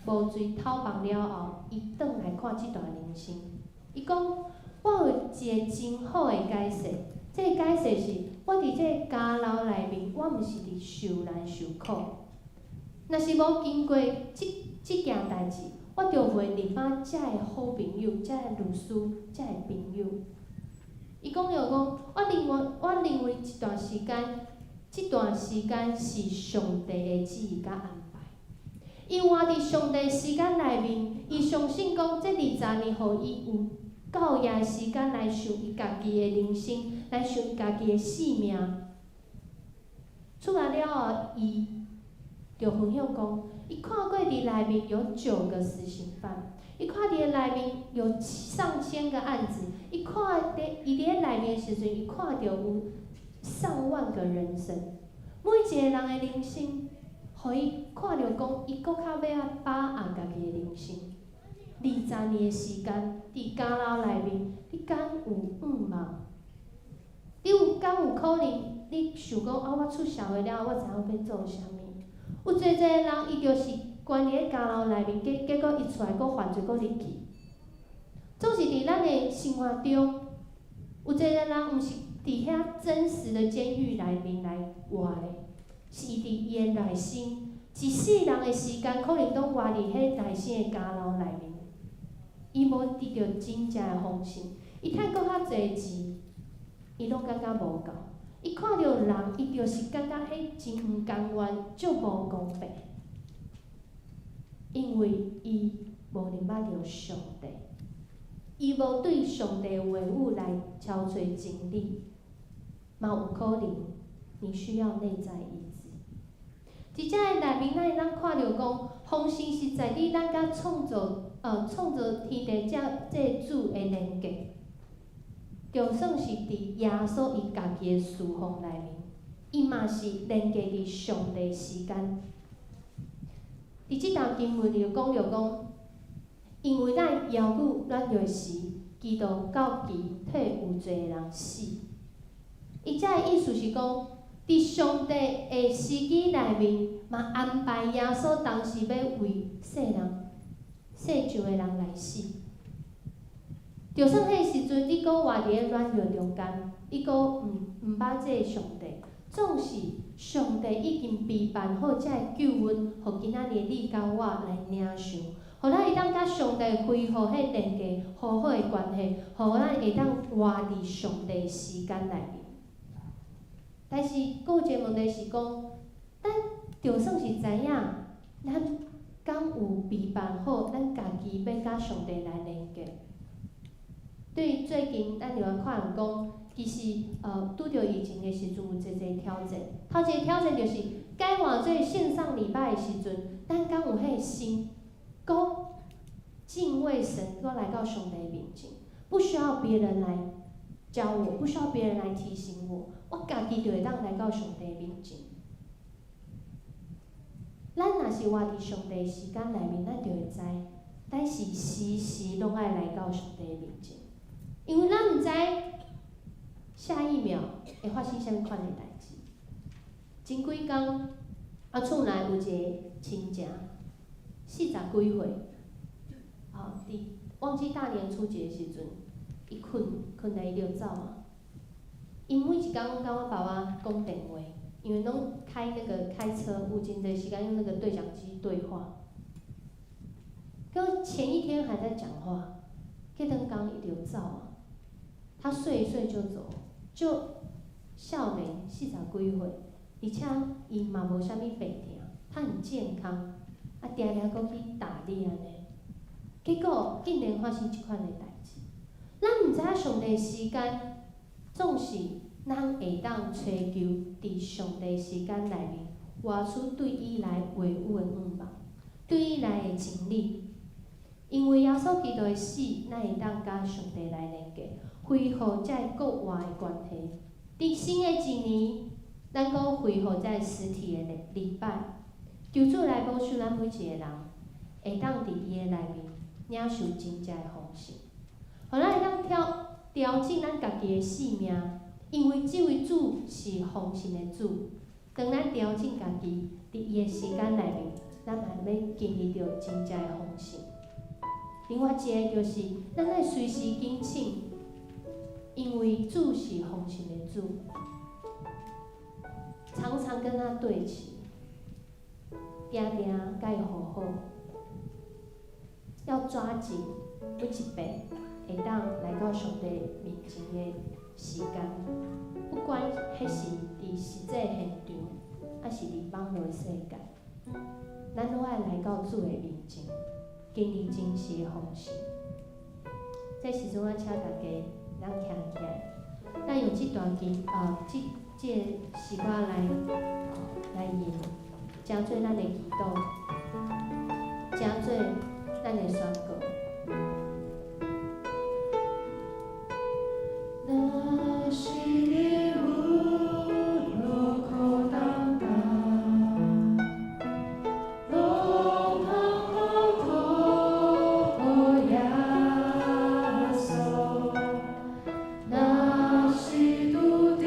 無罪偷放了後，伊轉來看這段人生，伊講：我有一个真好的解釋，這个解釋是，我佇這个監牢內面，我毋是佇受難受苦。若是無經過這件代誌，我就袂認捌遮个好朋友、遮个律師、遮个朋友。伊講著講，我認為這段時間是上帝的旨意佮安排。伊活佇上帝時間內面，伊相信講，這二十年予伊有到夜時間來想伊家己的人生，來想伊家己的性命。出來了後，伊就分享講，伊看過佇內面有九個死刑犯，伊看佇內面有上千個案子，伊看佇伊佇咧內面的時陣，伊看著有上萬個人生，每一個人的人生，予伊看著講，伊閣較欲愛把握家己的人生。20年的時間，佇監牢內面，你敢有願望？你有敢有可能？你想講啊，我出社會了後，我知影欲做啥物？有濟濟人，伊就是關佇咧監牢內面，結果伊出來閣犯罪，閣入去。總是佇咱的生活中，有濟濟人毋是佇遐真實的監獄內面來活的，是伊佇伊的內心，一世人的時間，可能攏活佇彼內心的監牢內面。伊無得著真正的豐盛，伊趁閣較濟錢，伊攏感覺無夠。伊看著人，伊就是感覺彼真毋甘願，足無公平。因為伊無認捌著上帝，伊無對上帝話語來敲揣真理，嘛有可能你需要內在醫治。佇遮的內面，咱會當看著講，豐盛是在佇咱佮創造天地這這主的連結，就算是佇耶穌伊家己的事奉內面，伊嘛是連結佇上帝時間。佇這段經文就講著講，因為咱遙遠軟弱時，基督到期替有罪的人死。伊遮的意思是講，佇上帝的時機內面，嘛安排耶穌當時欲為世人、世上的人來死。就算彼時陣你閣活佇咧軟弱中間，你閣毋捌這个上帝，總是上帝已經備辦好這個救恩，予今仔日你佮我來領受，予咱會當佮上帝恢復彼連結好好的關係，予咱會當活佇上帝時間內面。但是，閣有一個問題是講，咱就算是知影，咱敢有備辦好，咱家己欲佮上帝來連結。對最近，咱就來看講，其實拄著疫情的時陣有濟濟挑戰。頭一個挑戰就是改換做線上禮拜的時陣，咱敢有彼個心，閣敬畏神，閣來到上帝面前，不需要別人來教我，不需要別人來提醒我，我家己就會當來到上帝面前。咱若是活佇上帝時間內面，咱就會知，咱是時時攏愛來到上帝面前，因為咱毋知下一秒會發生啥物款的代誌。前幾工，我厝內有一個親情，四十幾歲，佇忘記大年初幾的時陣，伊睏睏來伊就走啊。伊每一工攏佮阮爸爸講電話，因為攏開那個開車，有真濟時間用那個對講機對話。佮前一天還在講話，隔頓工伊就走啊。他睡一睡就走，就少年四十幾歲，而且伊嘛無啥物病痛，他很健康，啊，定定閣去打獵按呢。結果竟然發生這款的代誌，咱毋知影上帝時間，總是咱會當揣求佇上帝時間內面，活出對伊來話語的願望，對伊來的真理。因為耶穌基督的死，咱會當佮上帝來連結，恢復這個復活的關係。佇新的一年，咱閣恢復這個實體的禮拜，求主來保守咱每一個人，會當佇伊的內面領受真正的豐盛，予咱會當調整咱家己的性命，因為這位主是豐盛的主。當咱調整家己，佇伊的時間內面，咱嘛欲經歷著真正的豐盛。另外一個就是，咱愛隨時警醒，因為主是豐盛的主，常常跟他對齊，定定共伊和好，要抓緊每一遍會當來到上帝面前的時間，不管彼是佇實際現場，抑是佇網路的世界，咱攏愛來到主的面前，經歷真實的豐盛。這時陣我請大家咱徛起來，咱用這段經呃，這這个詩歌來吟，成做咱的祈禱，成做咱的宣告。若是你有勞苦擔擔，攏通交託予耶穌。若是拄著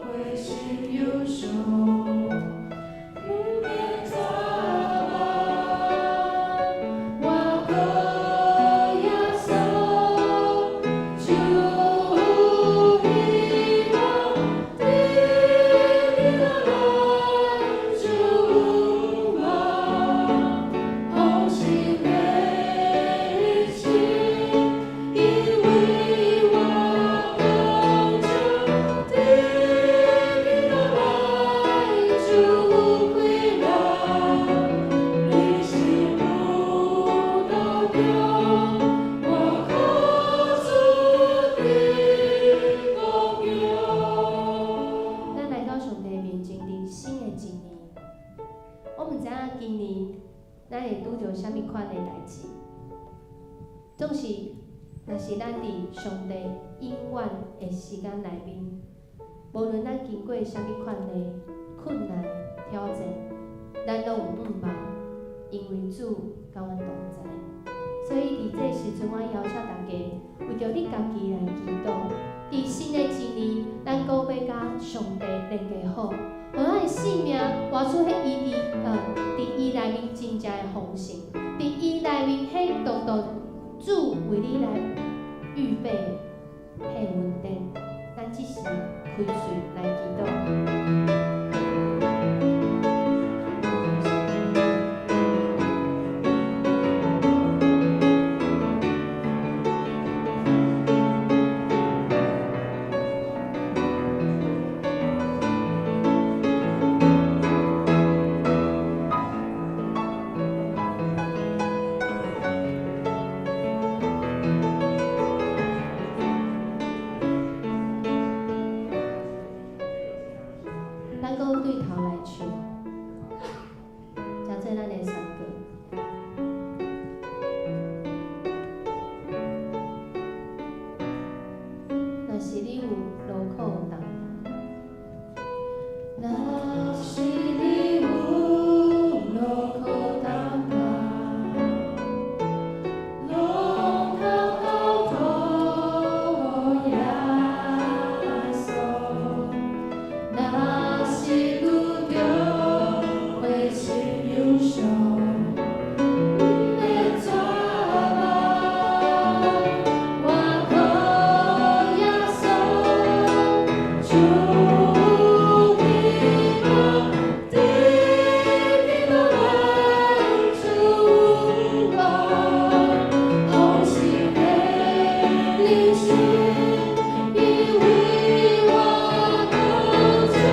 灰心憂傷，毋免絕望，倚靠耶穌就有希望，佇基督內就有望，豐盛的人生，因為我剛強，佇基督內就有快樂，人生路途中，倚靠主的剛強。咱來到上帝面前，佇新的一年，我毋知影今年咱會拄著啥物款的代誌。總是，若是咱佇上帝永遠的時間內面，無論咱經過啥物款的困難挑戰，咱攏有盼望，因為主佮阮同在。所以佇這時陣，我邀請大家為著你家己來祈禱。佇新的一年，咱閣欲佮上帝連結好，予咱的生命活出彼伊佇伊內面真正的豐盛，佇伊內面彼獨獨主為你來預備的彼恩典。咱這時開喙來祈禱。咱閣對頭來唱，成做咱的宣告。若是你有勞苦擔擔，若是你有勞苦擔擔，攏通交託予耶穌。若是拄著灰心憂傷，毋免絕望，倚靠耶穌就有希望，佇基督內就有望，豐盛的人生，因為我剛強，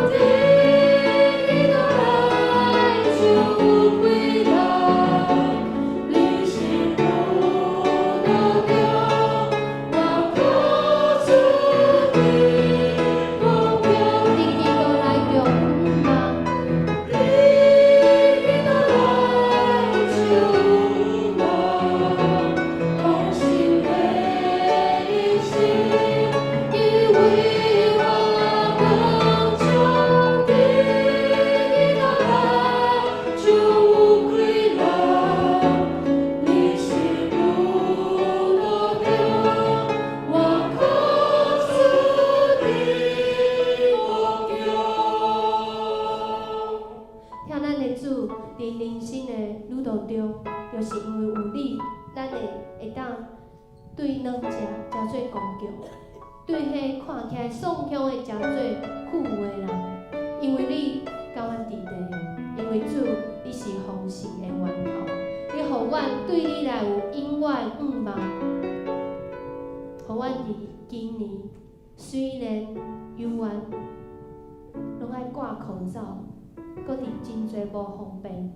佇基督內就有快樂，人生路途中，倚靠主的剛強。佇基督內就有望，佇基督內就有望，豐盛的人生，因為我剛強，佇基督內就有快樂，人生路途中，倚靠主的剛強。聽咱的主佇人生的旅途中，就是因為有你，咱會當對軟弱誠做剛強，對彼看起來喪強的誠做屈的人，因為你佮阮佇咧，因為主你是豐盛的源頭，你予阮對你來有永遠盼望，予阮佇今年雖然猶原攏愛掛口罩，閣佇真濟無方便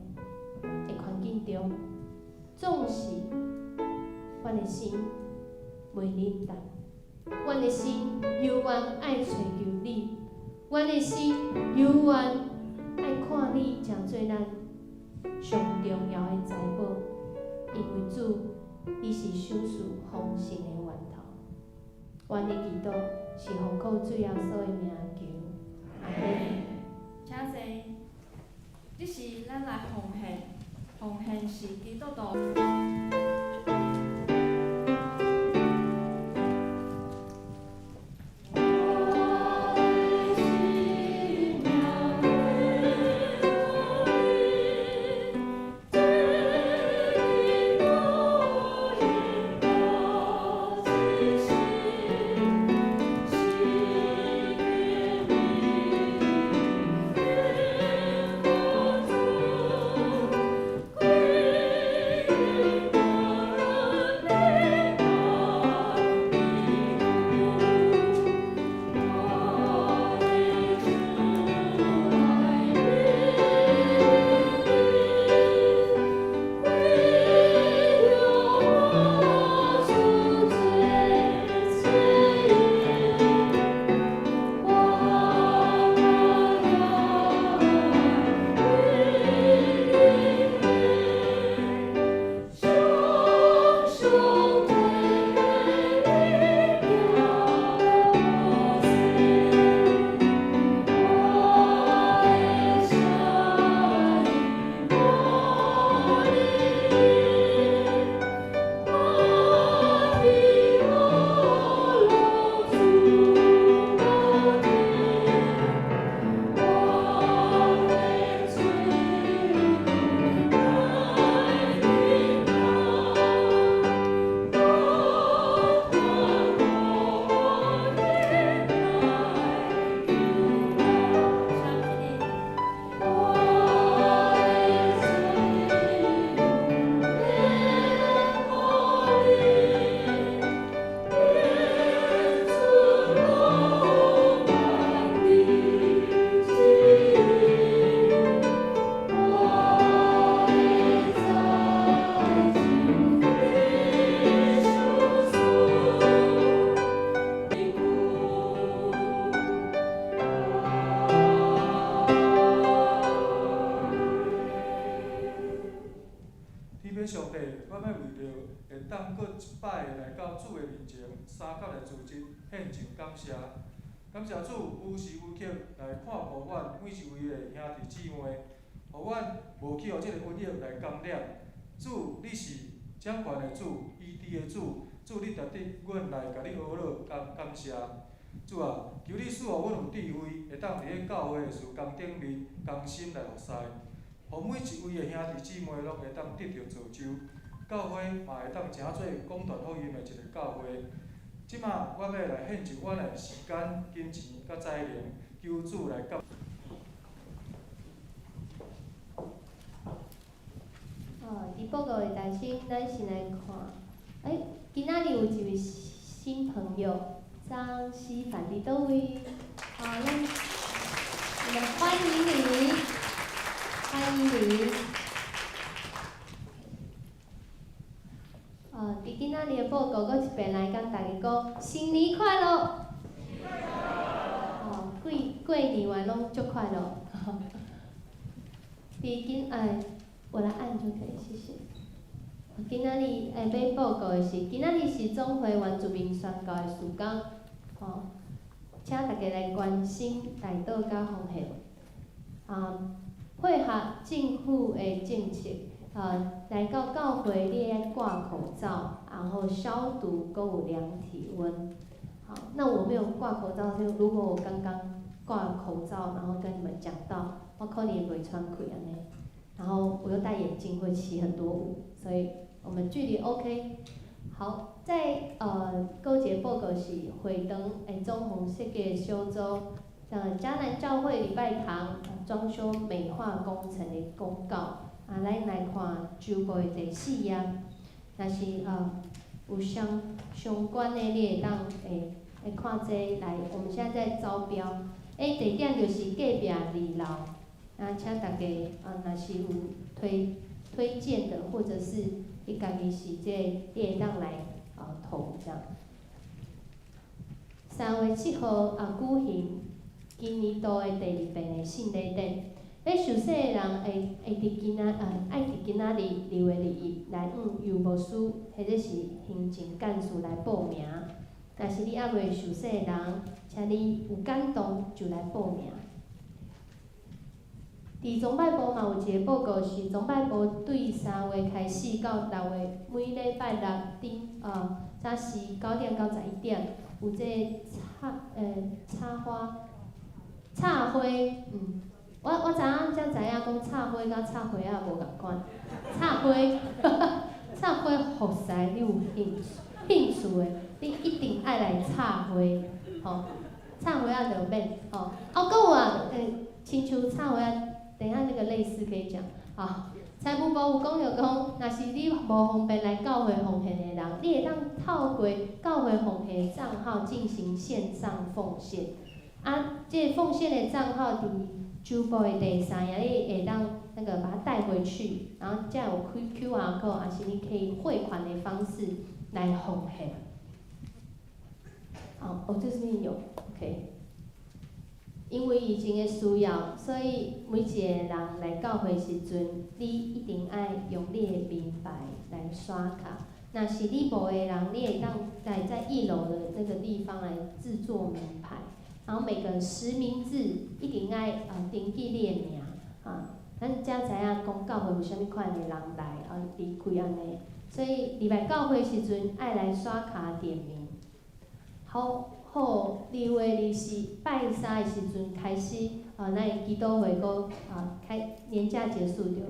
的環境中，總是阮阮的心袂冷淡，阮的心犹原愛揣求你，阮的心猶原愛看你成做咱上重要的財寶，因為主，你是賞賜豐盛的源頭。阮的祈禱是奉靠主耶穌的名求，阿們。請坐。這時咱來奉獻，奉獻是基督徒。上帝，我欲為著會當閣一擺來到主的面前，三角來主日獻上感謝。感謝主無時無刻來看顧阮每一位的兄弟姊妹，予阮無去予這個瘟疫來感染。主，你是掌權的主，醫治的主，主你值得阮來共你呵咾佮感謝。主啊，求你賜予阮有智慧，會當佇咧教會的事工頂面同心來服侍，予每一位的兄弟姊妹攏會當得著造就，教會嘛會當成做廣傳福音的一個教會。這馬我欲來獻上阮的時間、金錢佮才能，求主來感。哦，佇報告的內先，咱先來看，今仔日有一位新朋友張希凡佇佗位？好，咱我們歡迎你，歡迎你。哦，佇今仔日的報告，閣一遍來共大家講，新年快樂！哦，過過年完攏足快樂。佇今哎，我來按就可以，謝謝。今仔日會欲報告的是，今仔日是總會原住民宣教的時間，吼，請大家來關心代禱佮奉獻，啊，配合政府的政策，來到教會你愛掛口罩，然後消毒，閣有量體溫。好，那我沒有掛口罩，就如果我剛剛掛口罩，然後跟你們講到，我可能袂喘氣按呢，然後我又戴眼鏡會起很多霧，所以我們距離 OK。好，再閣一個報告是會堂的裝潢設計小組，嘉南教會禮拜堂裝修美化工程的公告。啊，咱來看周報的第四頁，若是有相關的，你會當會看這個來。我們現在在招標，地點就是隔壁二樓。啊，請大家啊，若是有推薦的，或者是你家己是這個，你會當來投這樣。3月7號啊，舉行今年度的第二遍的聖禮典。欲受洗的人會佇今仔啊，愛佇今仔日2月21來向郵務處或者是行政幹事來報名。若是你猶未受洗的人，請你有感動就來報名。佇崇拜部嘛有一個報告是，崇拜部對3月開始到6月，每禮拜六頂早時9點到11點，有這個插花、插花，我昨昏才知影講插花佮插花仔無仝款，插花，插花服侍你有興趣的，你一定愛來插花，吼，插花仔就免，吼，閣有啊，親像插花仔，等下那個類似可以講，好，財務部有講著講，若是你無方便來教會奉獻的人，你會當透過教會奉獻帳號進行線上奉獻，啊，這個奉獻的帳號佇周報的第三頁，你會當那個把它帶回去，然後才有 QR code，抑是你可以匯款的方式來奉獻。哦，這邊有，OK。因為疫情的需要，所以每一個人來教會時陣，你一定愛用你的名牌來刷卡。若是你無的人，你會當在一樓的那個地方來製作名牌。然後每個實名制一定愛登記你的名，啊，咱才知影講教會有啥物款的人來，啊離開按呢。所以禮拜教會時陣愛來刷卡點名。好。好，2月24拜三的時陣開始，咱的祈禱會閣開年假結束就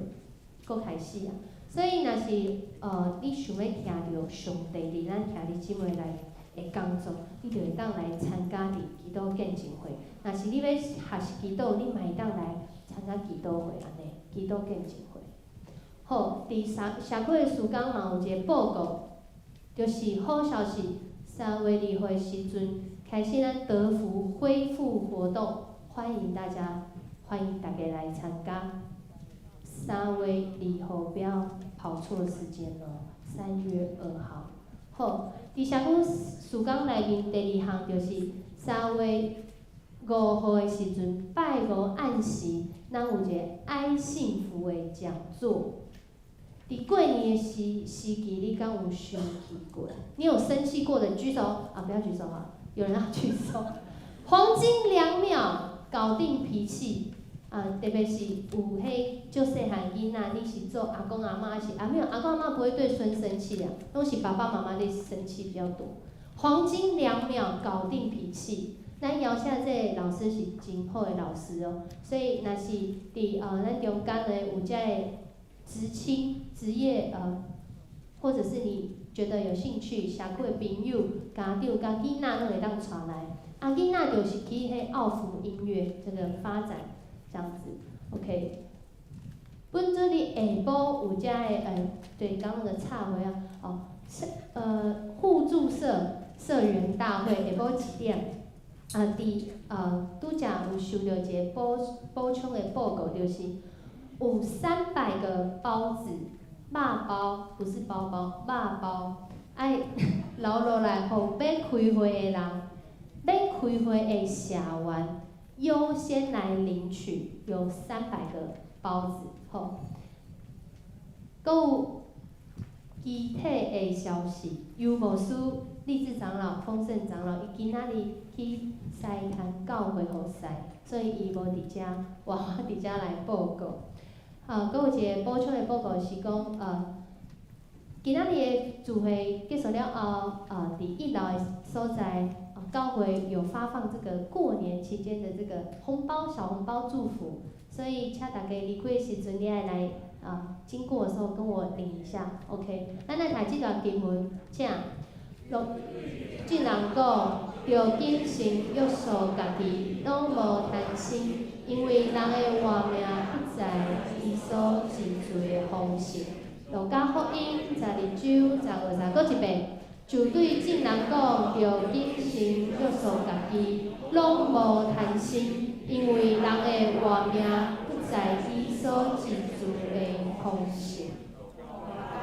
閣開始啊。所以若是你想欲聽著上帝佇咱兄弟姊妹內的工作，你就會當來參加佇祈禱見證會。若是你欲學習祈禱，你嘛會當來參加祈禱會按呢，祈禱見證會。好，佇社區的事工嘛有一個報告，就是好消息，3月2號的時陣開始咱德福恢復活動，歡迎大家，歡迎大家來參加。3月2號不要跑錯時間哦，3月2號。好，佇社區事工內面第二項就是3月5號的時陣，拜五暗時，咱有一個愛幸福的講座。佇過年的時期，你敢有生氣過？你有生氣過的舉手啊！不要舉手啊！有人要舉手。黃金2秒，搞定脾氣啊！特別是有彼足細漢囡仔，你是做阿公阿嬤，還是啊？沒有，阿公阿嬤不會對孫生氣啊，攏是爸爸媽媽咧生氣比較多。黃金兩秒搞定脾氣，咱邀請這个老師是真好的老師哦，所以若是佇咱中間呢有這个職青職業或者是你覺得有興趣，社區的朋友、家長佮囡仔攏會當帶來。啊，囡仔就是去彼奧福音樂這個發展這樣子，OK。本主日下晡有遮個對，剛剛那個插花啊，哦，互助社社員大會下晡1點，啊，佇拄才有收著一個補充的報告，就是有300個包子，肉包不是包包，肉包愛留落來，予欲開會的人，欲開會的社員優先來領取，有300個包子，吼。閣有具體的消息，尤牧師、立志長老、豐盛長老，伊今仔日去西灘教會服侍，所以伊無佇遮，我佇遮來報告。啊，閣有一個補充的報告是講，今仔日的聚會結束了後，佇一樓的所在，教會有發放這個過年期間的這個紅包、小紅包祝福，所以請大家離開的時陣，你愛來經過的時候跟我領一下，OK。咱來讀這段經文，請。眾人講，著謹慎約束家己，攏無貪心，因為人的活命不在伊所積聚的豐盛。路加福音12章15節，閣一遍，就對眾人講，著謹慎約束家己，攏無貪心，因為人的活命不在伊所積聚的豐盛。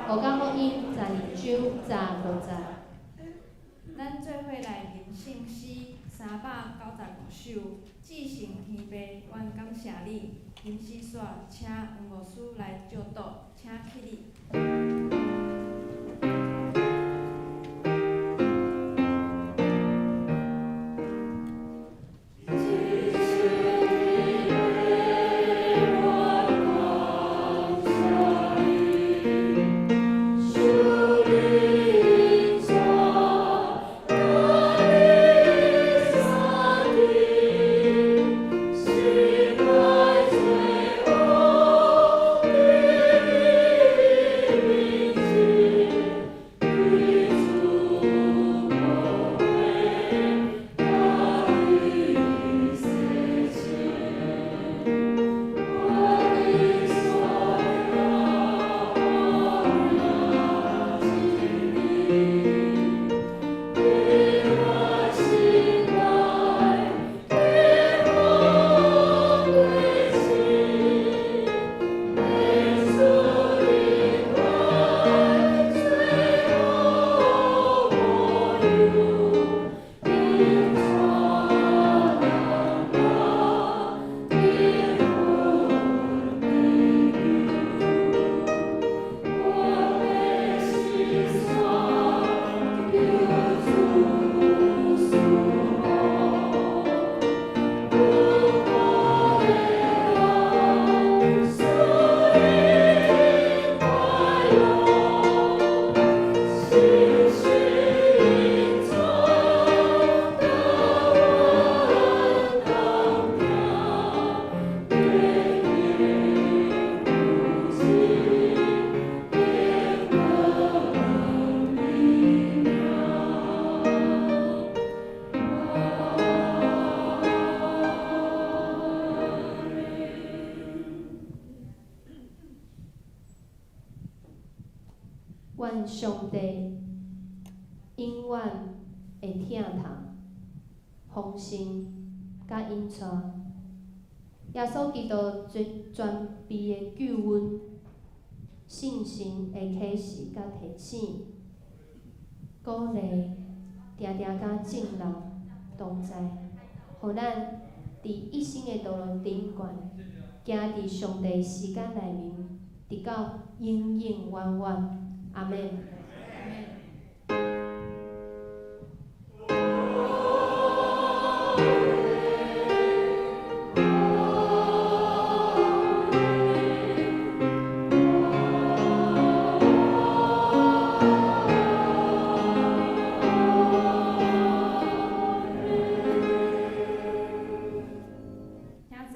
路加福音12章16节。咱做伙來吟聖詩395首，至聖天父，阮感謝你。吟詩煞，請黃牧師來祝禱，請起立。願上帝永遠的疼痛、豐盛佮引帶，耶穌基督全全備的救恩、聖神的啟示佮提醒、鼓勵，定定佮眾人同在，予咱佇一生的道路頂懸，行佇上帝時間內面，直到永永遠遠。阿們。請坐。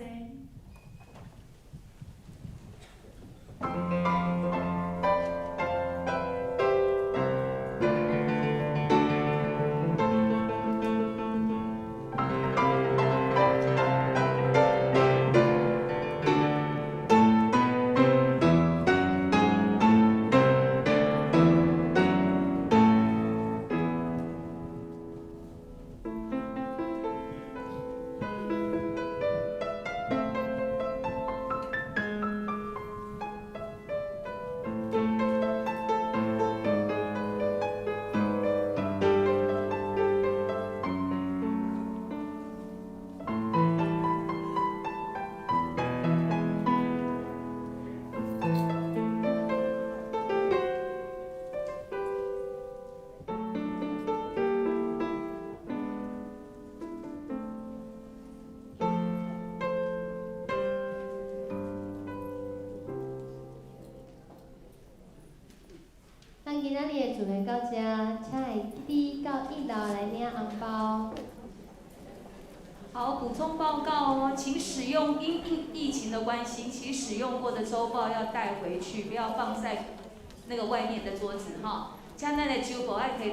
咱今仔日的聚會到這，請會記到一樓來領紅包。好，補充報告哦，請使用因疫情的關係，請使用過的週報要帶回去，不要放在那個外面的桌子哈。請咱的週報愛提。